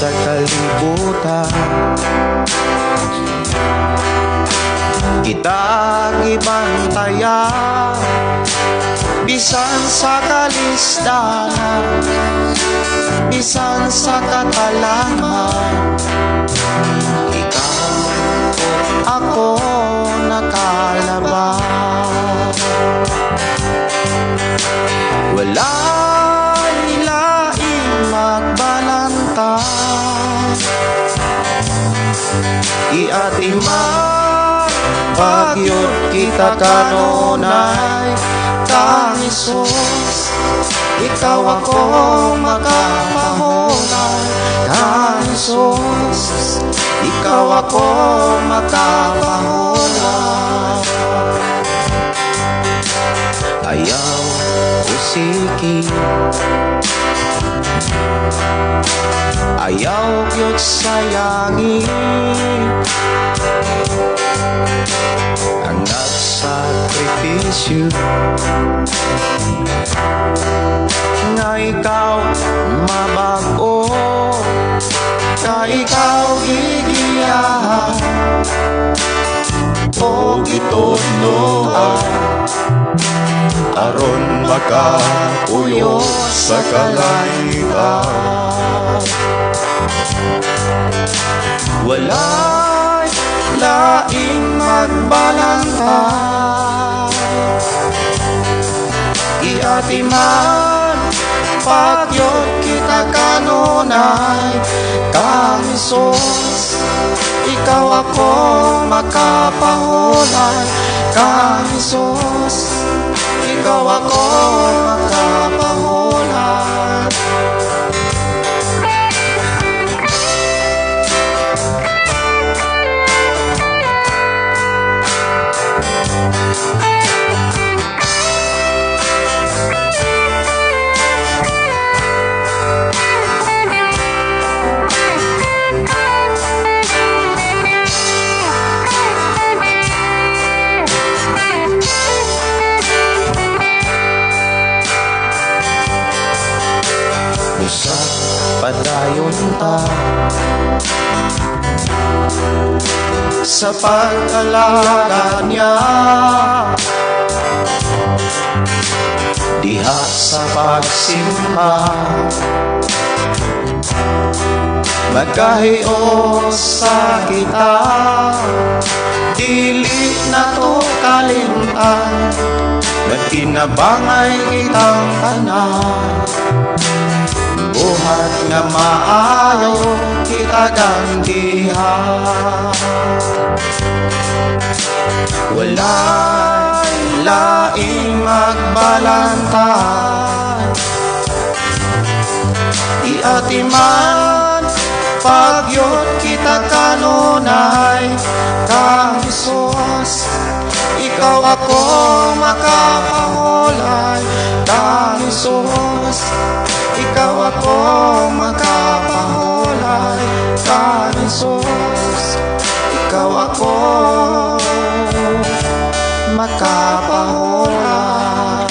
Sa kalibutan. Kita gibantayan bisan sa kalisdanan, bisan sa katalangan, ikaw ako nakalabas. Walay laing magbalantay. Giatiman pagyud kita kanunay. Kang Hesus, ikaw ako makapahulay. Kang Hesus, ikaw ako makapahulay. Ayaw usiki, ayaw gyud sayangi ang nagsakripisyo nga ikaw mabag-o, ka ikaw gigiyahan o gitudloan aron makapuyo sa kalangitan. Walay laing magbalantay. Giatiman pagyud kita kanunay. Kang Hesus, ikaw ako makapahulay. Kang Hesus, ikaw ako makapahulay. Busa padayon ta sa pag-alaga niya diha sa pagsimba. Magkahios sa kita, dili na to kalimtan, nagkinabangay kitang tanan. Buhat nga maayo kita gantihan. Walay laing magbalantay. Iatiman pagyud kita kanunay. Kang Hesus, ikaw ako makapahulay. Kang Hesus, ikaw ako makapahulay. Kang Hesus, ikaw ako makapahulay.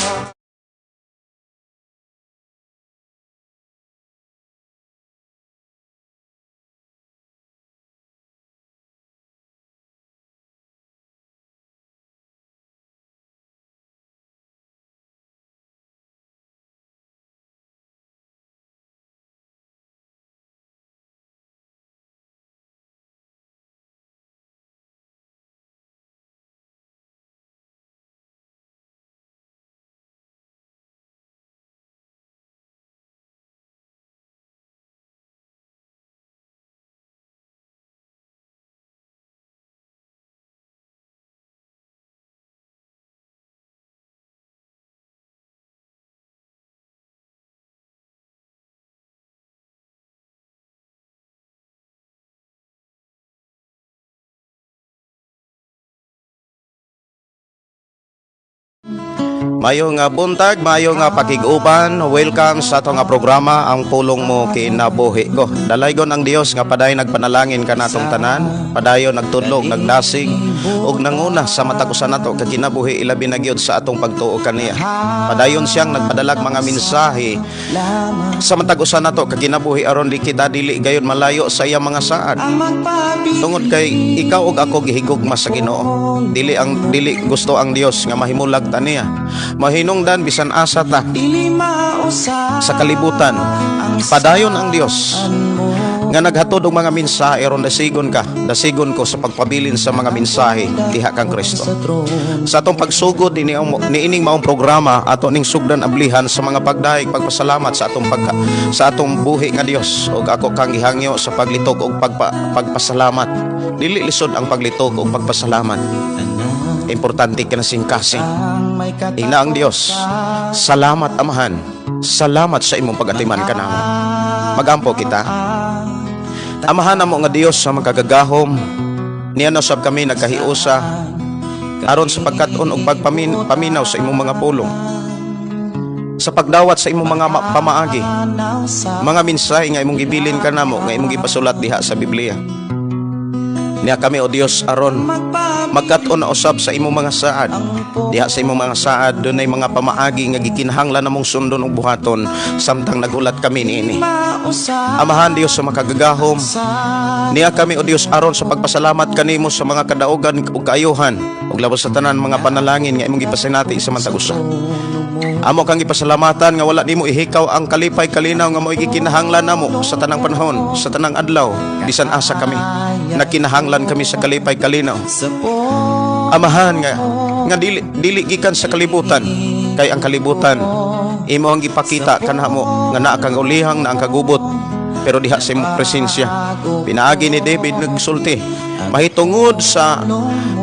Mayo nga buntag, mayo nga pakig-uban. Welcome sa ato nga programa, Ang Pulong Mo Kinabuhi Ko. Dalaygon ang Dios nga padayon nagpanalangin kanatong tanan, padayon nagtudlog, nagdasig ug nanguna sa matag usa nato ka kinabuhi, ilabi na gyud sa atong pagtuo kaniya. Padayon siyang nagpadalag mga mensahe sa matag usa nato ka kinabuhi aron di kita dili gayud malayo sa iyang mga saad. Tungod kay ikaw ug ako gihigugma sa Ginoo. Dili ang dili gusto ang Dios nga mahimulag ta niya. Mahinungdan bisan asa ta sa kalibutan. Padayon ang Dios nga naghatod og mga mensahe aron dasigon ka, dasigon ko sa pagpabilin sa mga mensahe diha kang Kristo. Sa atong pagsugod ini niining maong programa, ato ning sugdan ablihan sa mga pagdayeg, pagpasalamat sa atong buhi nga Dios, ug ako kang gihangyo sa paglitok og pagpasalamat. Dili lisod ang paglitok og pagpasalamat. Importante kasing-kasing. Ina ang Dios. Salamat, Amahan. Salamat sa imong pagatiman kanamo. Magampo kita. Amahan namo nga Dios sa makagagahom. Niya usab kami nagkahiusa aron sa pagkat-on og paminaw sa imong mga pulong. Sa pagdawat sa imong mga pamaagi, mga mensahe nga imong gibilin kanamo, nga imong gipasulat diha sa Biblia. Niya kami, o Dios, aron magkat-on na usab sa imong mga saad. Diha sa imong mga saad, dunay mga pamaagi nga gikinahanglan namong sundon ug buhaton samtang nagulat kami niini. Amahan Dios sa makagagahom, niya kami, o Dios, aron sa pagpasalamat kanimo sa mga kadaugan ug kaayuhan ug labaw sa tanan mga panalangin nga imong gipasinati sa matag usa. Amo kang gipasalamatan nga wala nimo ihikaw ang kalipay, kalinaw nga mo'y gikinahanglan namo sa tanang panahon, sa tanang adlaw, bisan asa kami. Nakinahanglan kami sa kalipay, kalinaw. Amahan nga nga dili dili gikan sa kalibutan, kay ang kalibutan imo ang gipakita kanamo nga naa kang ulihang, naa kang kagubot, pero diha sa imong presensya, pinaagi ni David nagsulti, mahitungod sa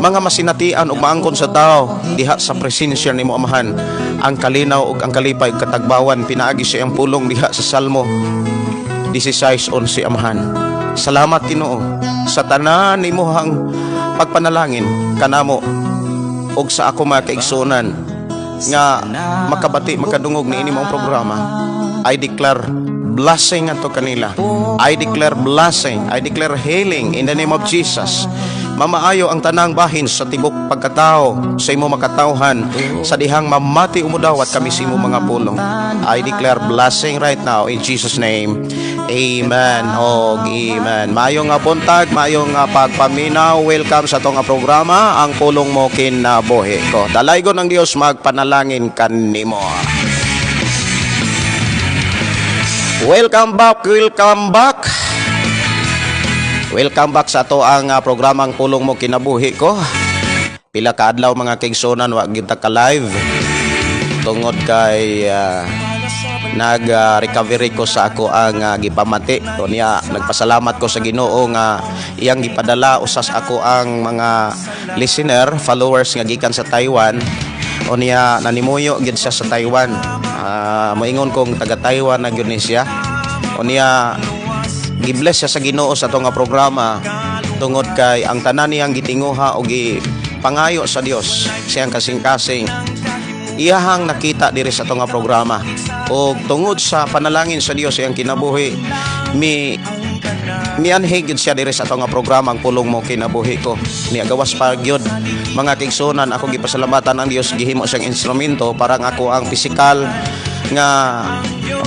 mga masinatian ug maangkon sa tao, diha sa presensya nimo, Amahan, ang kalinaw ug ang kalipay ug katagbawan, pinaagi sa iyang pulong diha sa Salmo 16:11. Amahan, salamat, Ginoo, sa tanan nimuhang pagpanalangin kanamo ug sa ako mga kaigsuonan nga makabati, makadungog niini maong programa. I declare blessing ato kanila. I declare blessing, I declare healing in the name of Jesus. Mamaayo ang tanang bahin sa tibok pagkatao sa imo makatawhan sa dihang mamati umudawat kami sa imo mga pulong. I declare blessing right now in Jesus' name. Amen og amen. Maayong nga buntag, maayong nga pagpaminaw. Welcome sa atong nga programa, Ang Pulong Mo Kinabuhi Ko. Dalaygon ang Dios magpanalangin kanimo. Welcome back, welcome back. Welcome back sa ato ang programang Pulong Mo Kinabuhi Ko. Pila ka adlaw, mga kaigsuonan, wa gyud ta ka live tungod kay nag recovery ko sa ako ang gipamati. Unya nagpasalamat ko sa Ginoo nga iyang gipadala usas ako ang mga listener, followers nga gikan sa Taiwan. Unya nanimuyo gyud siya sa Taiwan. Moingon kong taga Taiwan na gyud ni siya. Unya gibless siya sa Ginoo sa ato nga programa tungod kay ang tanan niyang gitinguha o gipangayo sa Dios siyang kasing-kasing iyahang nakita diri sa ato nga programa, o tungod sa panalangin sa Dios iyang kinabuhi, mi mianhi gyud siya diri sa ato nga programa, Ang Pulong Mo Kinabuhi Ko. Niya gawas pa gyud, mga kaigsuonan, ako gipasalamatan ang Dios, gihimo siyang instrumento para ang ako ang pisikal nga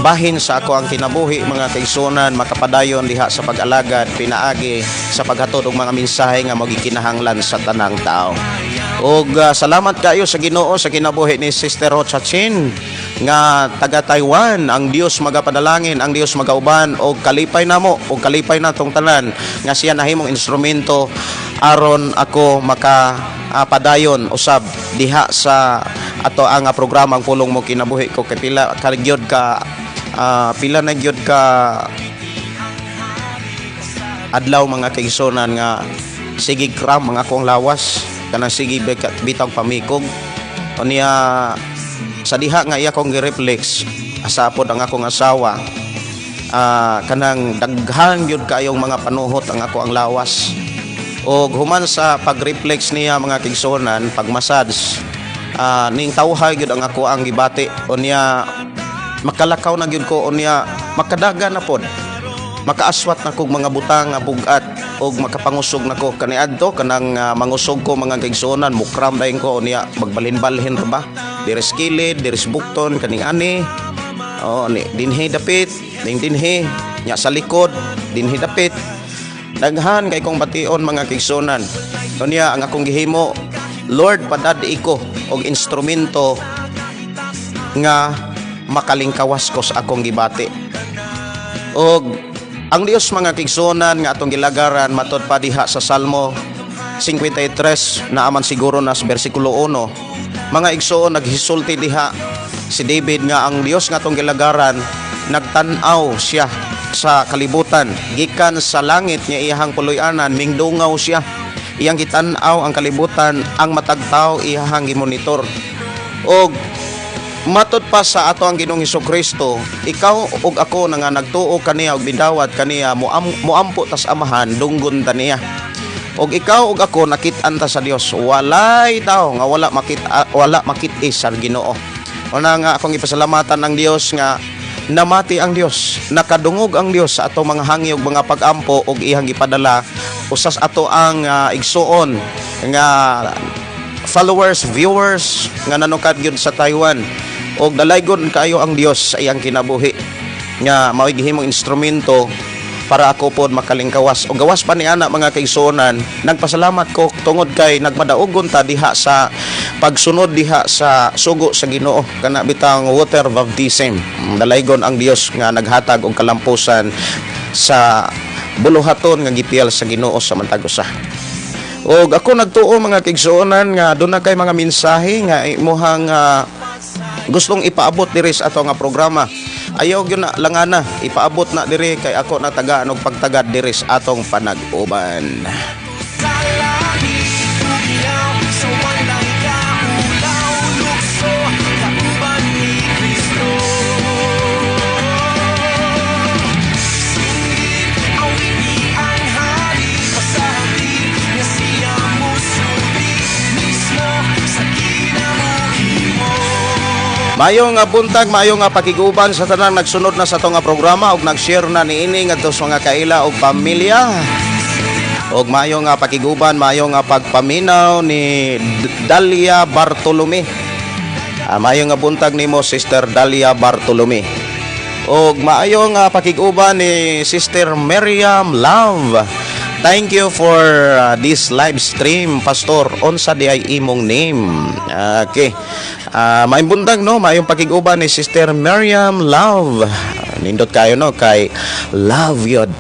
bahin sa ako ang kinabuhi, mga kaigsuonan, makapadayon diha sa pag-alagad pinaagi sa paghatod og mga mensahe nga magikinahanglan sa tanang tao. Ug salamat kayo sa Ginoo sa kinabuhi ni Sister Rocha Chin nga taga Taiwan. Ang Dios magapadalangin, ang Dios magauban og kalipay namo og kalipay natong tanan nga siya nahimong instrumento aron ako maka padayon usab diha sa ato ang programa, Ang Pulong Mo Kinabuhi Ko, kay pila na gyud ka adlaw, mga kaigsuonan, nga sige cramp ang akong lawas, kanang sige bitag pamikog. Unya sa diha nga iya kong gi-reflex, asapod ang akong asawa, kanang daghan gyud kayong mga panuhot ang ako ang lawas. Og human sa pag-reflex niya, mga kaigsuonan, pag-massage. Ning tawhay gyud ang ako ang gibati. Unya makalakaw na gyud ko, unya makadaga na pod, makaaswat na kog mga butang nga bugat og makapangusog na ko kaniadto. Kanang mangusog ko, mga kaigsuonan, mukram dayon ko, unya magbalhin-balhin ra ba, diri sa kilid, diri sa bukton, kaning ani, oh, ni dinhi dapit, ning dinhi nya sa likod, dinhi dapit. Daghan kay kong bation, mga kaigsuonan. Unya ang akong gihimo, "Lord, padad-i ko og instrumento nga makalingkawas ko sa akong gibati." Og ang Dios, mga kaigsuonan, nga atong gilagaran, matod pa diha sa Salmo 53, naaman siguro na sa bersikulo 1, mga igsoon, naghisulti diha si David nga ang Dios nga atong gilagaran, nagtan-aw siya sa kalibutan gikan sa langit nga iyahang puloy-anan. Mingdungaw siya, iyang gitan-aw ang kalibutan, ang matag tawo iyahang gimonitor. Og matod pa sa ato ang Ginoong Kristo, ikaw ug ako na nga nagtuo kaniya ug bidawat kaniya, muampo tas Amahan, dunggon ta niya. Og ikaw ug ako, nakit-an ta sa Dios. Walay tao nga wala makit-i sa Ginoo. Una nga akong ipasalamatan ang Dios nga namati ang Dios, nakadungog ang Dios sa atong mga hangyo ug mga pagampo ug iyang gipadala usas ato ang igsuon nga followers, viewers nga nanukad gyud sa Taiwan. Og dalaygon kaayo ang Dios sa iyang kinabuhi nga mao'y gihimong instrumento para ako pod makalingkawas. Og gawas pa ni ana, mga kaigsuonan, nagpasalamat ko tungod kay nagmadaugon ta diha sa pagsunod diha sa sugo sa Ginoo, kana bitang water baptism. Dalaygon ang Dios nga naghatag og kalampusan sa buluhaton nga gipiyal sa Ginoo sa mantag usa. Og ako nagtuo, mga kaigsuonan, nga doon na kay mga mensahe nga imuhang gustong ipaabot diri sa ato nga programa. Ayaw gyud na langana, ipaabot na diri kay ako natagaan og pagtagad diri sa atong panag-uban. Sa langit, umiyaw sa walay kaulaw, lukso, kauban ni Kristo. Singgit, awiti ang hari, pasati nga siya musulti, mismo sa kinabuhi mo. Maayong nga buntag, maayong nga pakiguban sa tanang nagsunod na sa ato nga programa ug nag-share na niini ngadto sa mga kaila ug pamilya. Og maayo nga pakiguban, maayo nga pagpaminaw ni Dalia Bartolome. Maayo nga buntag nimo, Sister Dalia Bartolome. Og maayo nga pakiguban ni Sister Miriam Love. "Thank you for this live stream, Pastor. Unsa di ay imong name?" Okay. Maayong buntag, no, maayong pakiguban ni Sister Miriam Love. Nindot kayo, no, kay love yun.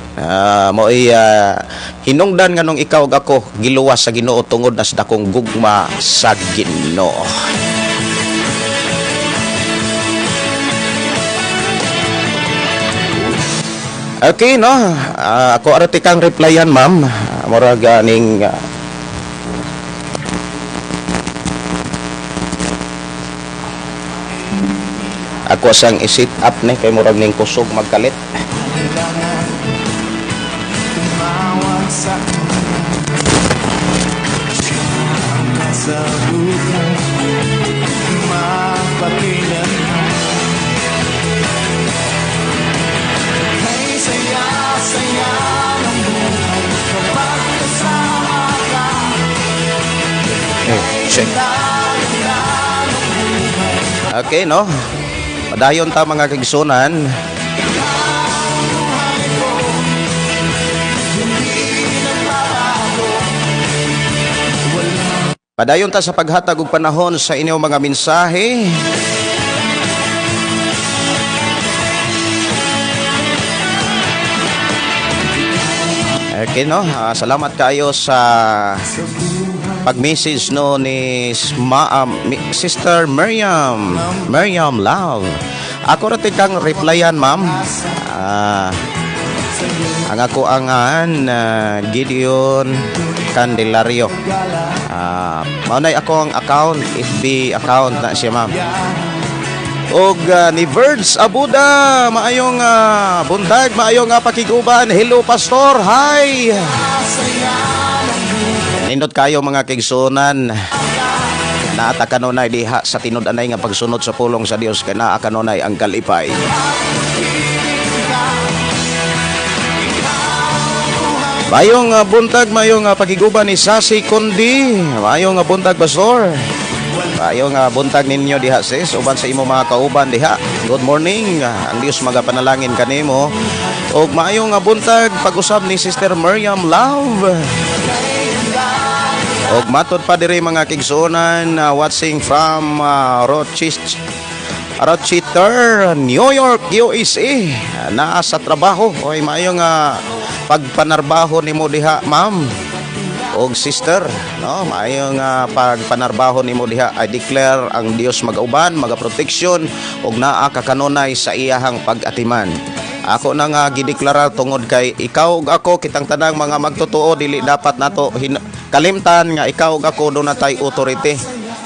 Mo'y hinungdan nganong ikaw ug ako giluwas sa Ginoo tungod na sa dakong gugma sa Ginoo. Okay, no? Ako arati kang replyan, ma'am. Murag ning ako sang i-set up ni kay murag ning kusog magkalit. Kailangan tumawag sa kanya. Siya ang kasagutan magpakailanman. Kay saya-saya ng buhay kapag kasama ka. Eh, check. Okay, no? Padayon ta, mga kaigsuonan. Buhay ko, hindi nagbabago. Padayon ta sa paghatag og panahon sa inyong mga mensahe. Okay, no? Salamat kayo sa pag-message, no, ni Sister Miriam, Miriam Love. Ako ra kang replyan, ma'am. Ang ako ang Gideon Candelario. Mao nay ako ang account, FB account na siya, ma'am. Og ni Verge Abuda, maayong buntag, maayong pakiguban. Hello, Pastor. Hi. Nindot kayo, mga kaigsuonan. Naa ta kanunay diha sa tinud-anay nga pagsunod sa pulong sa Dios kay naa kanunay ang kalipay. Mayong buntag, mayong pakiguban ni Sasi Kundi. Mayong buntag, Pastor. Mayong buntag ninyo diha, sis. Uban sa imo mga kauban diha. Good morning. Ang Dios magapanalangin kanimo. Og maayong buntag pag-usab ni Sister Miriam Love. Og matod pa diri, mga kigsuonan, watching from Rochester, New York, USA. Naa sa trabaho. Oy, maayong pagpanarbaho nimo diha, ma'am. Og sister, no? Maayong pagpanarbaho nimo diha. I declare ang Dios magauban, magaproteksyon ug naa ka kanunay sa iyahang pag-atiman. Ako na nga gideklara tungod kay ikaw ug ako, kitang tanang mga magtotoo, dili dapat nato kalimtan nga ikaw ug ako duna tay authority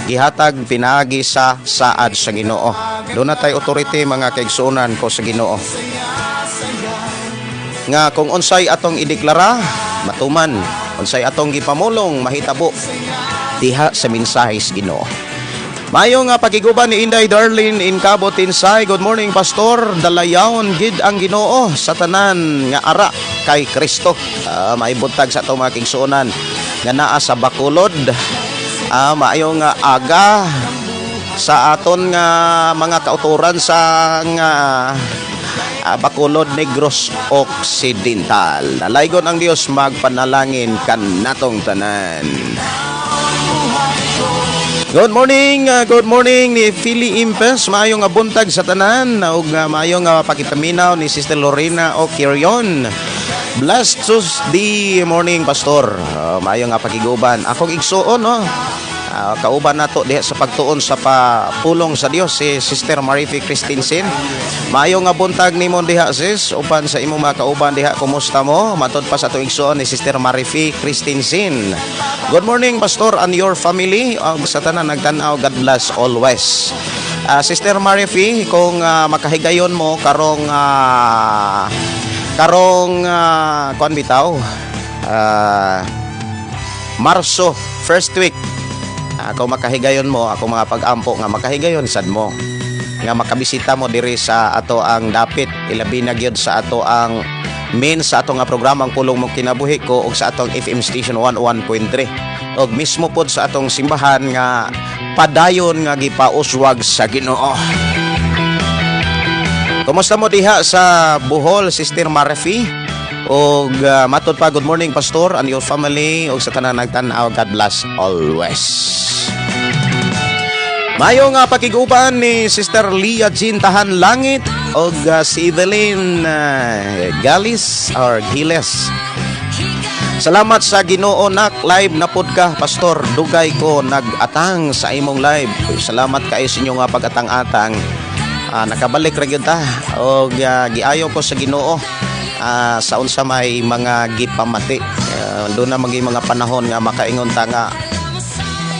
gihatag pinaagi sa saad sa Ginoo. Duna tay authority, mga kaigsuonan ko sa Ginoo. Nga kung unsay atong ideklara, matuman. Unsay atong gipamulong, mahitabo diha sa mensahe sa Ginoo. Mayo nga pakiguban ni Inday Darlene in Cabo Tinsay. Good morning, Pastor. Dalayawon gid ang Ginoo sa tanan nga ara kay Kristo. May buntag sa atong mga kigsuonan nga naa sa Bacolod. Maayo nga aga sa aton nga mga kauturan sa nga Bacolod, Negros Occidental. Nalaygon ang Dios magpanalangin kanatong tanan. Good morning ni Philly Impes. Maayong nga buntag sa tanan ug maayong pakipaminaw ni Sister Lorena O'Kirion. Blessed Tuesday morning, Pastor. Maayong nga pakiguban. Akong igsuon, no. Kauban nato diha sa pagtuon sa pulong sa Dios si Sister Marifi Christensen. Maayo nga buntag nimo diha, sis, uban sa imong mga kauban diha, kumusta mo? Matod pa sa atong igsuon ni Sister Marifi Christensen. Good morning, Pastor, and your family. Ug sa tanan nagtan-aw, God bless always. Sister Marifi, kung makahigayon mo karong kuan bitaw, Marso first week, kung makahigayon mo, ako mga pag-ampo nga makahigayon sad mo nga makabisita mo diri sa ato ang dapit, ilabi na gyud sa ato ang main sa ato nga programa, ang Pulong Mo Kinabuhi Ko, ug sa atong FM station 101.3 ug mismo pod sa atong simbahan nga padayon nga gipauswag sa Ginoo. Kumusta mo diha sa Bohol, Sister Marifi? Og matod pa, good morning, Pastor, and your family ug sa tanan nagtan-aw, God bless always. Mayo nga pakiguban ni Sister Leah Jean Tahan Langit og si Evelyn Galis or Giles. Salamat sa Ginoo nak, live na pod ka, Pastor. Dugay ko nag-atang sa imong live. Salamat kaayo sa inyo nga pag-atang-atang. Nakabalik ra gyud ta og giayo ko sa Ginoo sa unsa may mga gipamati. Doon na magi mga panahon nga makaingon ta nga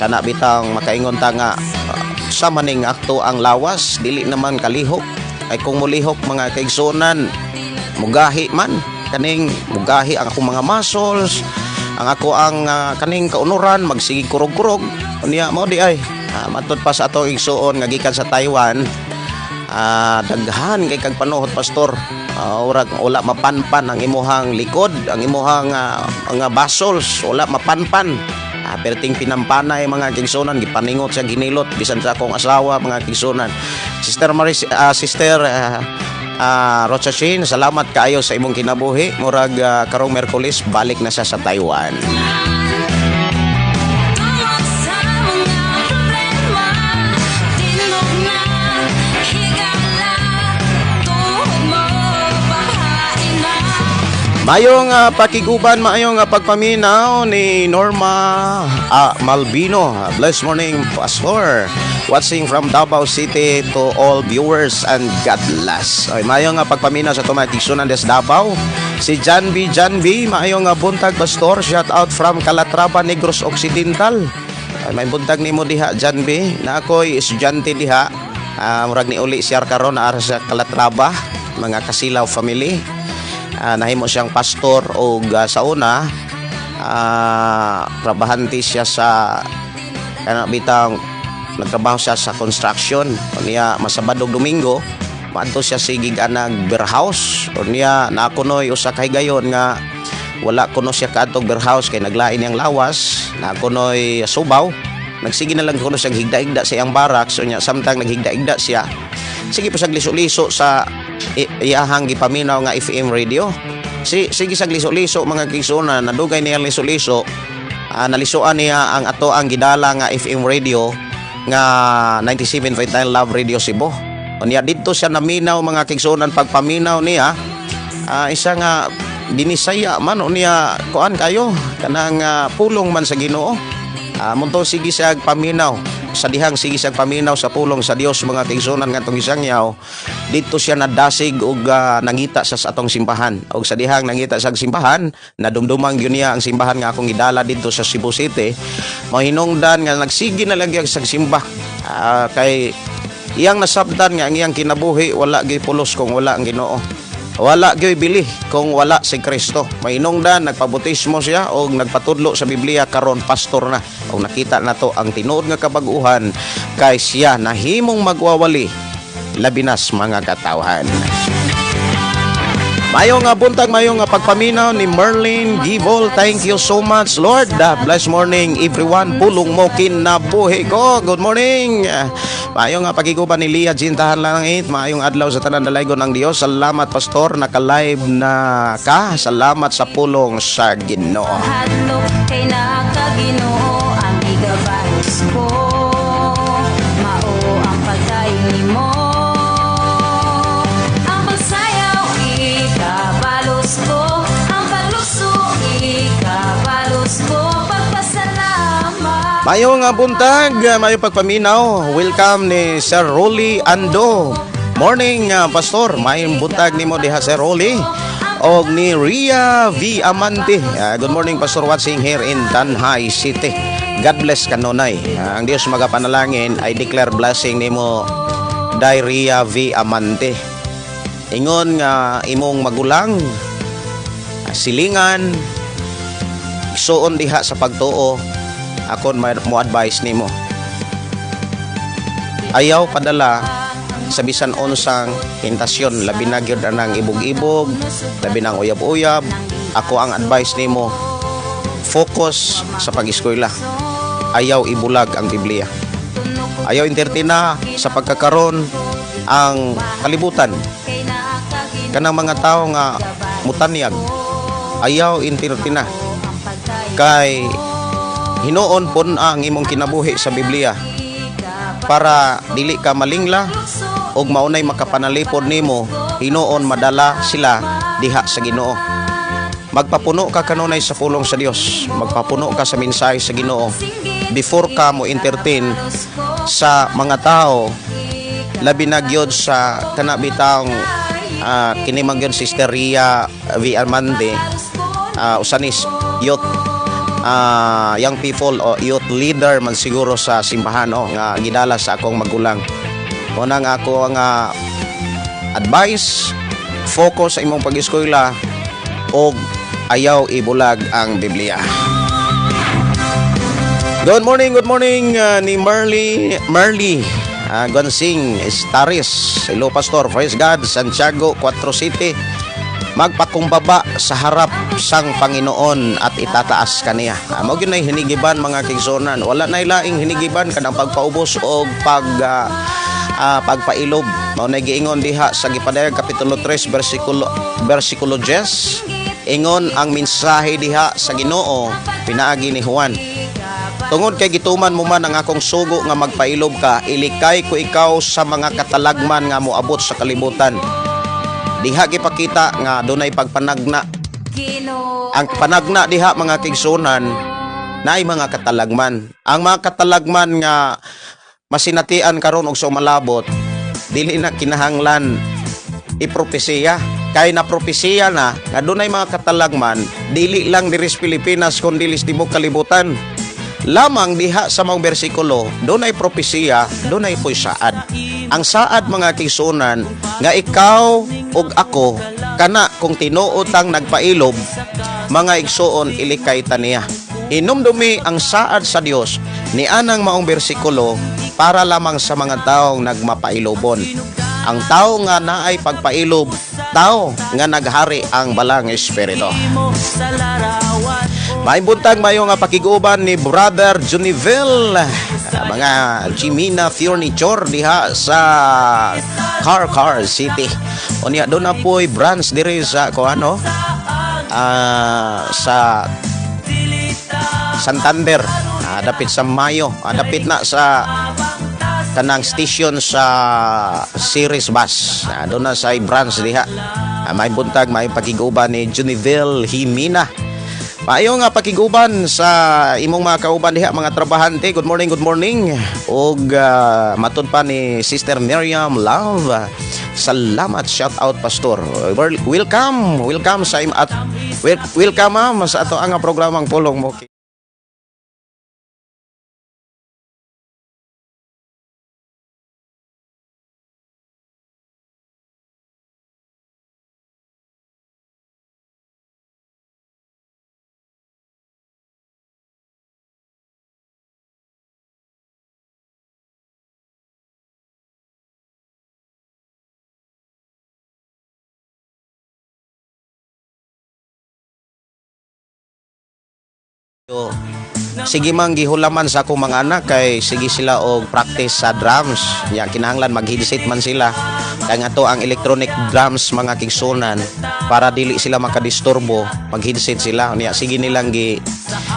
kana bitang makaingon ta nga sa maning akto ang lawas dili naman kalihok, ay kung mulihok, mga kaigsuonan, mugahi man kaning mugahi ang akong mga muscles, ang ako ang kaning kaunuran magsige kurog-kurog unya mo di ay. Matod pa sa atong igsuon nga gikan sa Taiwan, daghan kay kag panuhot, Pastor. Urag wala mapanpan ang imuhang likod, ang imuhang mga muscles wala mapanpan. Perting pinampanay, mga kigsunan, gipaningot sa ginilot bisan sa akong asawa, mga kigsunan. Sister Maris, Sister Rochashin, salamat kaayo sa imong kinabuhi. Murag karong Merkulis balik na siya sa Taiwan. Tungod sa mga problema, Tindog na, higala, Tuhod mo, bahain na. Mayong pakiguban, maayong pagpaminaw ni Norma Malvino. Blessed morning, Pastor. Watching from Davao City to all viewers and God bless. Ay, maayong pagpaminaw sa atong mga des Davao. Si John B. John B. Maayong buntag, Pastor. Shout out from Calatrava, Negros Occidental. Ay, may buntag nimo diha, John B. Na ako'y estudyante diha. Murag ni uli siya karon na sa Calatrava, mga Kasilaw family. Nahimo siyang pastor og sa una trabahante siya sa kana bitang Nagtrabaho siya sa construction. Unya masabado, Domingo, maadto siya sige anag beerhouse. Unya naa kunoy usa ka higayon nga wala kuno siya kaadtog beerhouse kay naglain niyang lawas, naa kunoy subaw. Nagsige na lang kuno siya higda-higda sa iyang barracks. Unya samtang naghigda-higda siya, sige pa siya liso-liso sa iyahang gipaminaw nga FM radio. Sige sa liso-liso, mga kaigsuonan, nadugay niya liso-liso. Nalisuan niya ang ato ang gidala nga FM radio nga 97.9 Love Radio Cebu. Unya didto siya naminaw, mga kaigsuonan. Pagpaminaw niya, isa nga binisaya man, unya kuan kayo kanang pulong man sa Ginoo. Munto sige siya paminaw sa dihang sige siya paminaw sa pulong sa Dios, mga kaigsuonan, ngadtong isang yaw dito siya nadasig og nangita sa atong simbahan. Og sa dihang nangita sa simbahan, nadumduman gyud niya ang simbahan nga akong gidala didto sa Cebu City. Mahinungdan nga nagsige na lang gyud sa simba. Kay iyang nasabtan nga ang iyang kinabuhi wala gyud pulos kung wala ang Ginoo. Wala gyud bili kung wala si Kristo. Mahinungdan nagpabautismo siya og nagpatudlo sa Biblia. Karon pastor na. Og nakita nato ang tinuod nga kabag-uhan kay siya nahimong magwawali labi nas mga katawhan. Maayong nga buntag, maayong nga pagpaminaw ni Merlin Gibol. Thank you so much, Lord. Blessed morning, everyone. Pulong mo kinabuhi ko. Good morning. Maayong nga pagiguban ni Lia Jintahan Langit. Maayong adlaw sa tanan, dalaygon ng Dios. Salamat, Pastor. Naka-live na ka. Salamat sa pulong sa Ginoo. Hadlok kay naa ka, Ginoo. Ang gigabalos ko mao ang pagdayon nimo. Ang pagsayaw, ikabalos ko. Ang pagluso, ikabalos ko. Pagpasalamat. Maayong nga buntag, maayong pagpaminaw. Welcome ni Sir Rolly Ando. Morning, Pastor. Maayong buntag nimo diha, Sir Rolly. Og ni Ria V. Amante. Good morning, Pastor, watching here in Tanjay City. God bless kanunay. Ang Dios magapanalangin, I declare blessing nimo, Day Ria V. Amante. Ingon nga imong magulang, silingan, igsuon diha sa pagtuo, akon mo advice nimo. Ayaw padala sa bisan unsang tentasyon, labi na gyud anang ibog-ibog, labi nang uyab-uyab. Ako ang advice nimo, focus sa pag-eskwela. Ayaw ibulag ang Biblia. Ayaw entertain sa pagkakaron ang kalibutan. Kanang mga tao nga mutanyag, ayaw entertain kay hinuon pun ang imong kinabuhi sa Biblia para dili ka malingla ug maunay makapanalipod nimo, hinuon madala sila diha sa Ginoo. Magpapuno ka kanunay sa pulong sa Dios, magpapuno ka sa mensahe sa Ginoo before ka mo entertain sa mga tao, labi na gyud sa kana bitang kini man gyud Sister Ria V. Armande, usanis youth, young people o youth leader man siguro sa simbahan o nga gidala sa akong magulang. Una nga ako nga advice, focus sa imong pag-eskwela og ayaw ibulag ang Biblia. Good morning ni Merly Merly Gonsing Staris. Hello, Pastor, praise God, Santiago 4 City. Magpakumbaba sa harap sang Panginoon at itataas kaniya. Mao gyud nay hinigiban, mga kaigsuonan. Wala na laing hinigiban kanang pagpaubos o pagpailob. Mao na giingon diha sa gipadayag kapitulo 3 bersikulo 10. Ingon ang mensahe diha sa Ginoo pinaagi ni Juan. "Tungod kay gituman mo man ang akong sugo nga magpailob ka, ilikay ko ikaw sa mga katalagman nga moabot sa kalibutan." Diha gipakita nga dunay pagpanagna. Ang panagna diha, mga kaigsuonan, naay mga katalagman. Ang mga katalagman nga masinatian karon og sa umalabot, dili na kinahanglan ipropesiya kay na propesiya na nga dunay mga katalagman dili lang diri sa Pilipinas kundi sa tibuok kalibutan. Lamang diha sa mga bersikulo, dunay propesiya, dunay po'y saad. Ang saad, mga kaigsuonan, nga ikaw ug ako kana kung tinuod tang nagpailob, mga igsuon, ilikay ta niya. Inumdumi ang saad sa Dios ni anang maong bersikulo. Para lamang sa mga taong nagmapailobon. Ang tao nga naay pagpailob, tao nga naghari ang Balaang Espiritu. May buntag, mayo nga pakiguban ni Brother Juniville, mga Jimina Furniture diha sa Carcar City. Unya doon na po'y branch diri sa kuano sa Santander, dapit sa Mayo, dapit na sa kanang station sa Ceres Bus. Doon na sa branch diha. May buntag, may pakiguban ni Juniville Jimina. Maayo nga pakiguban sa imong mga kauban diha, mga trabahante. Good morning, good morning. Og matud pa ni Sister Miriam Love. Salamat, shout out, Pastor. Welcome, welcome sa im at welcome, ma'am, sa ato ang programang Pulong Mo. Sige mang gihulaman sa akong mga anak kay sige sila og practice sa drums. Nya kinahanglan mag-headset man sila. Kay nga to ang electronic drums, mga kigsunan, para dili sila makadisturbo, mag-headset sila. Nya sige nilang gi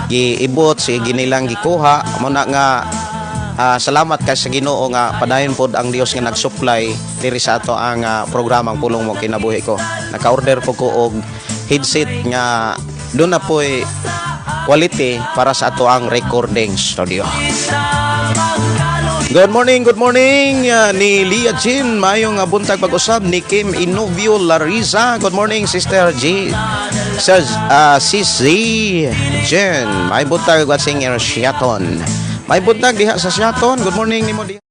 giibot, sige nilang gikuha. Mo na nga salamat kay sa Ginoo nga padayon pod ang Dios nga nag-supply diri sa ato ang programang Pulong Mo Kinabuhi Ko. Naka-order po ko og headset nga doon na po'y quality para sa ato ang recording studio. Good morning ni Lia Jean. Mayong buntag pag-usab ni Kim Inovio Larisa. Good morning, Sister G. Sir, Sis Z Jen. May buntag at singer Siaton. May buntag diha sa Siaton. Good morning nimo diha.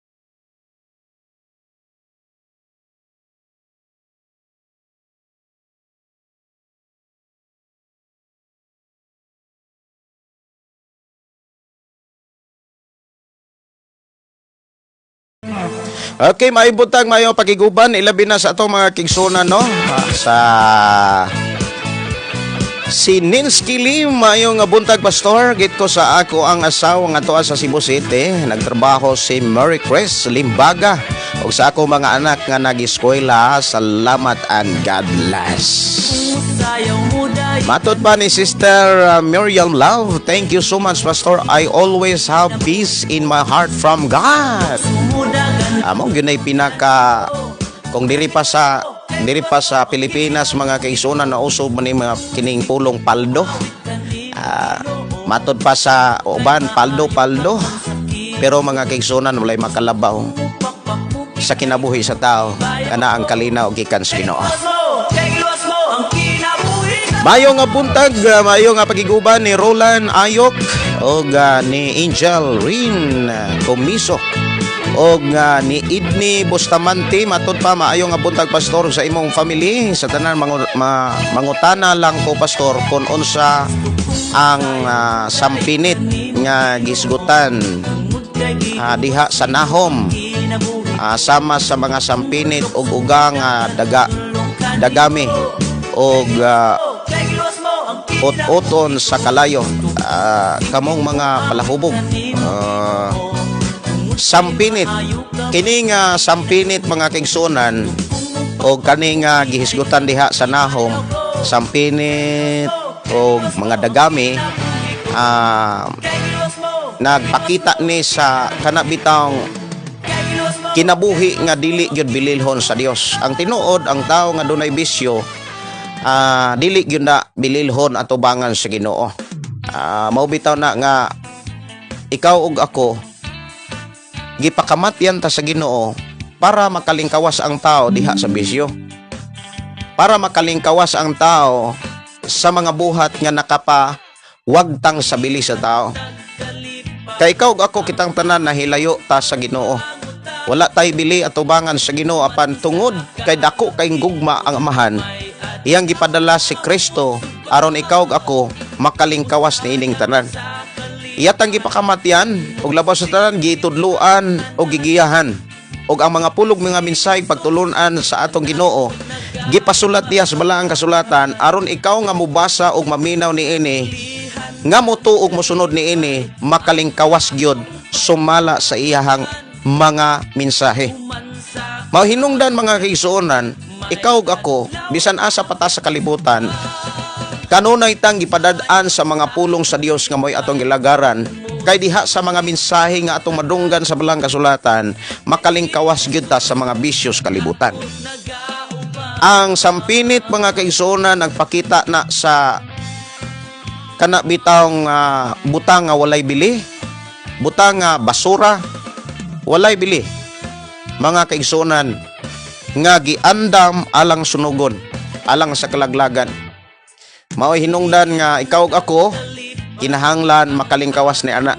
Okay, may buntag, mayo pakiguban ilabi na sa atong mga kigsunan, no? Sa si Ninsky Lim, maayong buntag, Pastor. Git ko sa ako ang asawa nga tuwa sa Cebu City. Nagtrabaho si Mary Chris Limbaga. Ug sa ako mga anak nga nag-eskwela, salamat and God bless. Matod pa ni Sister Miriam Love, thank you so much, Pastor. I always have peace in my heart from God. Amo gyud pinaka kung diri pa sa Pilipinas, mga kaigsunan, na uso man ni mga kining pulong paldo. Matod pa sa uban, paldo paldo. Pero mga kaigsunan, walay makalabaw sa kinabuhi sa tao kana ang kalinaw gikan sa Ginoo. Mayo nga buntag, mayo nga pagiguban ni Roland Ayok og ni Angel Rin Comiso og ni Idni Bustamante. Matod pa, maayo nga buntag, Pastor, sa imong family, sa tanan. Mangutana lang ko, Pastor, kung unsa ang sampinit nga gisgutan diha sa Nahom, sama sa mga sampinit ug ugang daga dagami og ut-uton sa kalayo, kamong mga palahubog. Sampinit kini nga sampinit, mga kigsunan, o kani nga gihisgutan diha sa Nahom, sampinit o mga dagami, nagpakita ni sa kana bitawng kinabuhi nga dili gyud bililhon sa Dios. Ang tinuod, ang tao nga dunay bisyo, dili gyud na bililhon atubangan sa Ginoo. Mao bitaw na nga ikaw ug ako gipakamatyan ta sa Ginoo para makalingkawas ang tao diha sa bisyo. Para makalingkawas ang tao sa mga buhat nga nakapa wagtang sa bili sa tao. Kay ikaw ug ako, kitang tanan nahilayo ta sa Ginoo. Wala tay bili atubangan sa Ginoo, apan tungod kay dako kay gugma ang Amahan, iyang gipadala si Kristo aron ikaw ug ako makalingkawas niining tanan. Iyatang gipakamatyan ug labaw sa tanan gitudloan og gigiyahan og ang mga pulog, mga mensahe, pagtulunan sa atong Ginoo, gipasulat diha sa balaang kasulatan aron ikaw nga mobasa og maminaw niini, nga motuo og mosunod niini, makalingkawas gyud sumala sa iyahang mga mensahe. Mao hinungdan, mga kaigsuonan, ikaw ug ako, bisan asa pa ta sa kalibutan, kanunay tang gipadad-an sa mga pulong sa Dios nga mo'y atong gilagaran, kay diha sa mga mensahe nga atong madunggan sa balang kasulatan, makalingkawas gyud ta sa mga bisyo sa kalibutan. Ang sampinit, mga kaigsuonan, nagpakita na sa kana bitawng butang nga walay bili, butang nga basura, walay bili, mga kaigsuonan, nga giandam alang sunugon, alang sa kalaglagan. Mao'y hinungdan nga ikaw ug ako kinahanglan makalingkawas ni ana.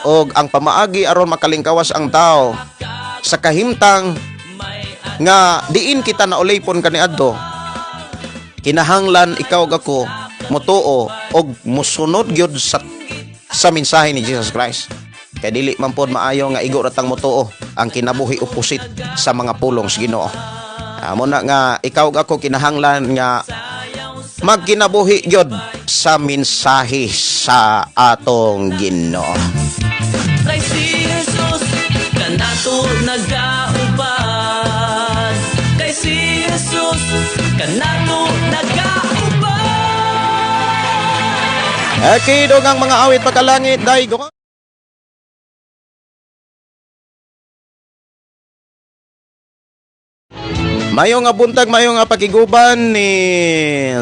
Og ang pamaagi aron makalingkawas ang tao sa kahimtang nga diin kita naulipon kaniadto, kinahanglan ikaw ug ako motuo og mosunod gyud sa mensahe ni Jesus Christ. Kay dili man pod maayo nga igo ra tang motuo, ang kinabuhi opposite sa mga pulong sa Ginoo. Amo na nga ikaw ug ako kinahanglan nga magkinabuhi gyud sa mensahe sa atong Ginoo. Kay si Jesus kanato nagauban. Kay si Jesus kanato nagauban. Okay, dugang mga awit pagkalangit daigo. Mayo nga buntag, mayo nga pakiguban ni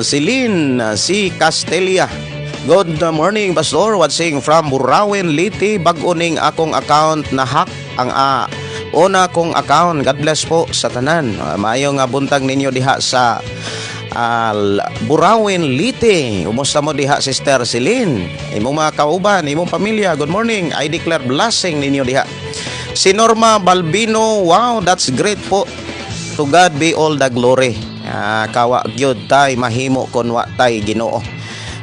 Celine si Castelia. Good morning, Pastor. Watching from Burauen, Leyte. Bag-o ning akong account na hack ang una kong account. God bless po sa tanan. Mayo nga buntag ninyo diha sa Burauen, Leyte. Kumusta mo diha, Sister Celine? Imong mga kauban, imong pamilya. Good morning. I declare blessing ninyo diha. Si Norma Balbino, wow, that's great po. To God be all the glory. Kawa gyud tay mahimo kon wa tay Ginoo.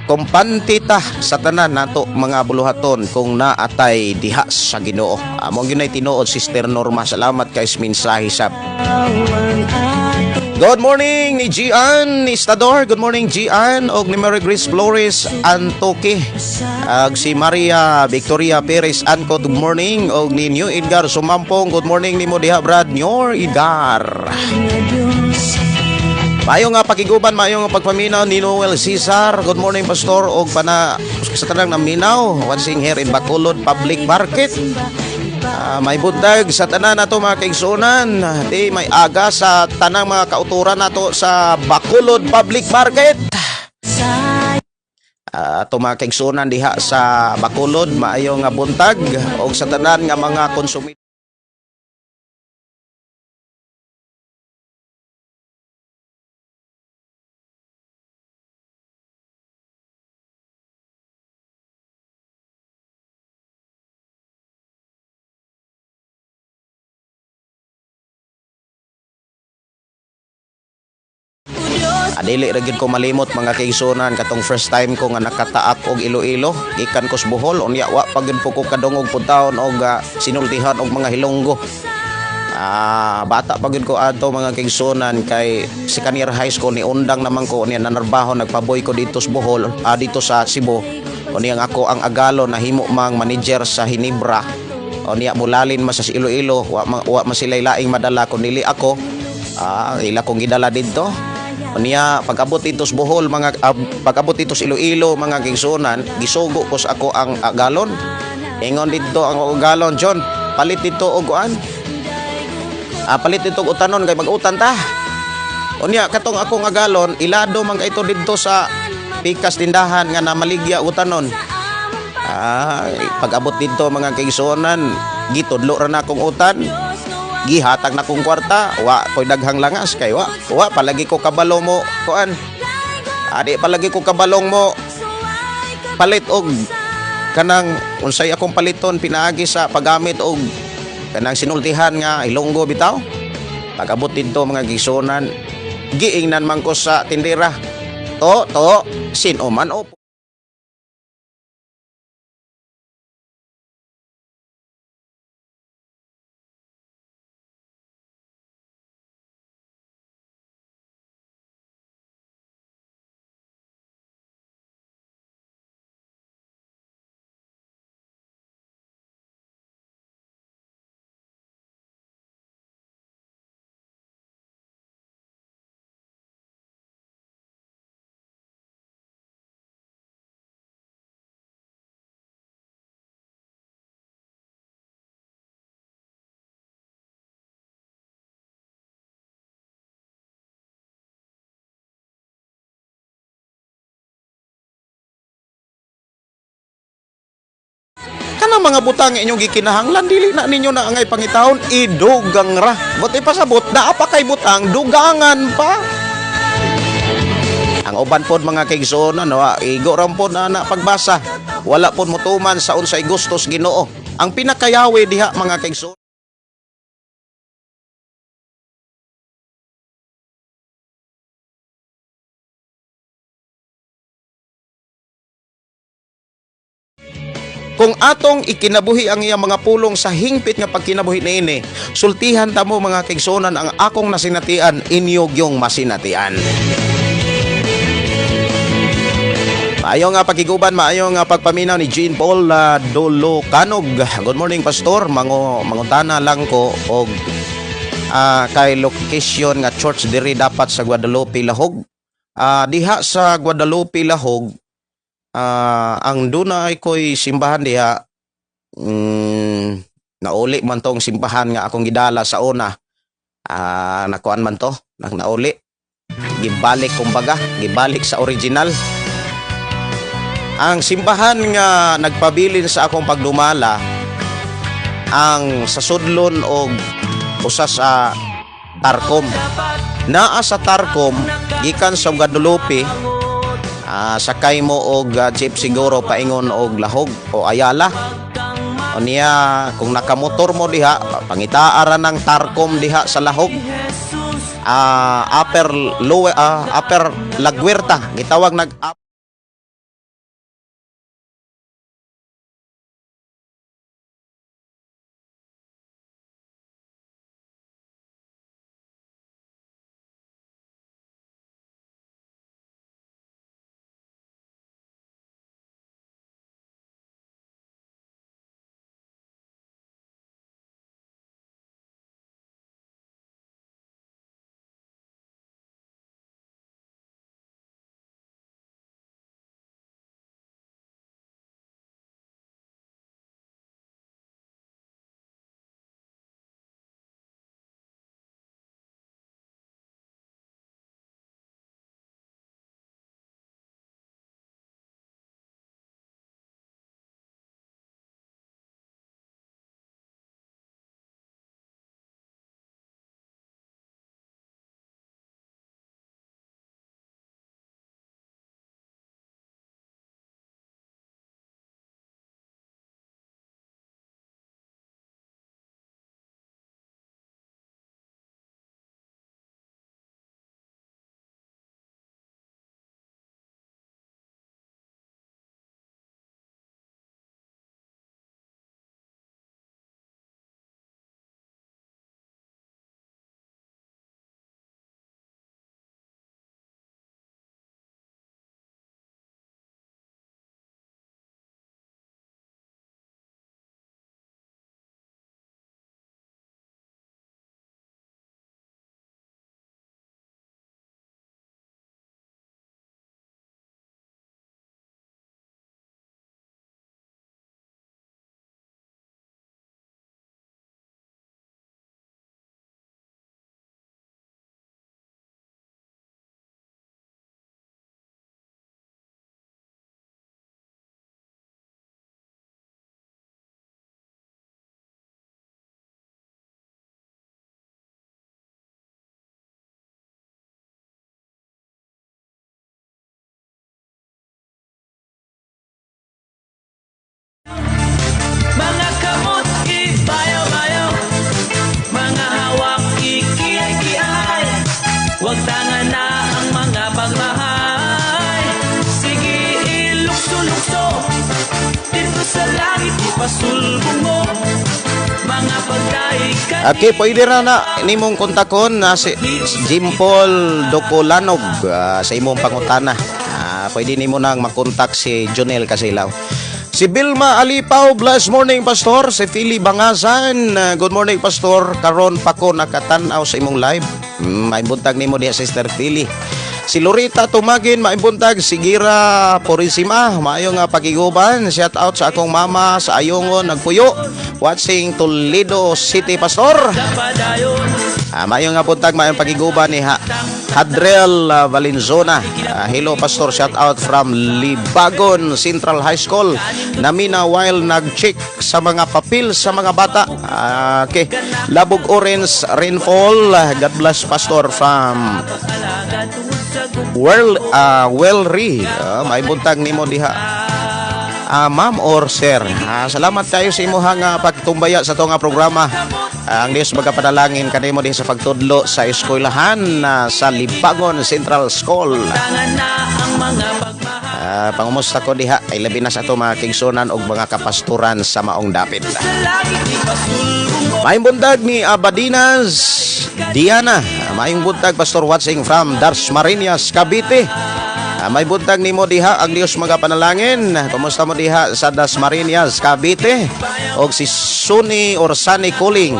Kumpante ta sa tanan nato mga buluhaton kung naatay diha sa Ginoo. Amo gyud nay tinuod, Sister Norma. Salamat kay mensahe sab. Good morning ni Gian Istador. Good morning, Gian, og ni Mary Grace Flores Antoque. Ag si Maria Victoria Perez Anco. Good morning og ni New Edgar Sumampong. Good morning nimo diha, Brad New Edgar. Mayo nga pakiguban, mayo nga pagpaminaw ni Noel Cesar. Good morning, Pastor, og pana sa tanang naminaw. Watching here in Bacolod Public Market. May buntag sa tanan nato, mga kaigsuonan. Di may aga sa tanang mga kauturan nato sa Bacolod Public Market. Ato mga kaigsuonan diha sa Bacolod, maayo nga buntag og sa tanan nga mga konsumidor. Dili ra gyud ko malimot, mga kaigsuonan, katong first time ko nga nakataak og Iloilo gikan ko sa Bohol. Unya wa pa gyud po ko kadungog pud taon og sinultihan og mga Hilonggo. Bata pa gyud ko adto, mga kaigsuonan, kay second year high school ni undang naman ko niya nanarbaho, nagpaboy ko dito sa Bohol, dito sa Cebu. Unya ang ako ang agalo nahimo mang manager sa Ginebra. Unya mulalin man sa Iloilo, wa man sila laing madala kun dili ako. Ila kong gidala didto. Unya pag-abot dito sa Bohol mga pag-abot dito sa Iloilo, mga kaigsuonan, gisugo ko sa ako ang agalon. Ingon didto ang agalon, "John, palit dito og kuan. Palit dito og utanon kay mag-utan ta." Unya katong akong agalon, ilado man kay ito didto sa pikas tindahan nga namaligya utanon. Pag-abot didto, mga kaigsuonan, gitudlo ra na akong utan. Gihatag na kong kwarta, wa ko'y daghang langas kay wa palagi ko kabalo mo kuan. Adi palagi ko kabalong mo palit og kanang unsay akong paliton pinaagi sa paggamit og kanang sinultihan nga Ilonggo bitaw. Pag-abot didto, mga kaigsuonan, giingnan man ko sa tindera. To, to, sino man o Kana mga butang inyong gikinahanglan, dili na ninyo na angay pangitaon, idugang ra. Buti pasabot, naa pa kay butang, dugangan pa. Ang uban pod, mga kaigsoon, ano, igo ra pod na pagbasa. Wala pod motuman sa unsay gustos Ginoo. Ang pinakayawi diha, mga kaigsoon, kung atong ikinabuhi ang iyang mga pulong sa hingpit nga pagkinabuhi niini, sultihan ta mo, mga kaigsuonan, ang akong nasinatian, inyo gyung masinatian. Maayo nga pagkiguban, maayo nga pagpaminaw ni Jean Paul Dolocanog. Good morning, Pastor. Mangutana lang ko og kay location nga church diri dapat sa Guadalupe, Lahog. Diha sa Guadalupe, Lahog, ang dunay ko'y simbahan diha, nauli man tong simbahan nga akong gidala sa una. Nakuan man to, nang nauli. Gibalik kumbaga, gibalik sa original. Ang simbahan nga nagpabilin sa akong pagdumala ang sa sudlon og usa sa Tarcom. Naa sa Tarcom gikan sa Guadalupe, sakay mo og jeep siguro paingon og Lahog o Ayala. O niya, kung nakamotor mo diha, pangitaa ra ng Tarcom diha sa Lahog. Upper lower Upper Laguerta gitawag nag Mga kamot ibayaw-bayaw, mga hawak ikiyay-kiyay. Huwag tanga na ang mga pagmahay. Sige, ilukso-lukso dito sa langit, ipasulbong mo mga pagdaig. Okay, pwede ra na nimong kontakon na si Jim Paul Docolanog sa imong pangutana. Pwede nimo nang makontak si Jonel Casilaw. Si Vilma Alipaw, blessed morning, Pastor. Si Philly Bangasan, good morning, Pastor. Karon pa ko nakatan-aw sa imong live. May buntag nimo diha, Sister Philly. Si Lorita Tumagin, maibuntag. Si Gira Purisima, maayo nga pakiguban. Shout out sa akong mama sa Ayungon, nagpuyo. Watching Toledo City, Pastor. Padayon. Maayo nga buntag, maayong pakiguban ni ha. Hadrel Valenzona. Hello, Pastor, shout out from Libagon Central High School. Namina while nag-check sa mga papel sa mga bata. Okay. Labog Orange Rainfall. God bless, Pastor, from World Wellry. May buntag nimo diha. Ma'am or sir. Salamat kayo sa imuhang pagtumbaya sa ato nga programa. Ang Dios magapanalangin kanimo din sa pagtudlo sa eskwelahan sa Libagon Central School. Tangan na ang mga pagmahal. Pangumusta ko diha ay labi na sa ato mga kigsunan og mga kapastoran sa maong dapit. Sa langit ipasulbong mo. Maayong buntag ni Abadinas Diana. Maayong buntag, Pastor, watching from Dasmariñas, Cavite. May buntag nimo diha, ang Dios magapanalangin. Kumusta mo diha sa Dasmariñas, Cavite? Og si Sunny or Sunny Kuling.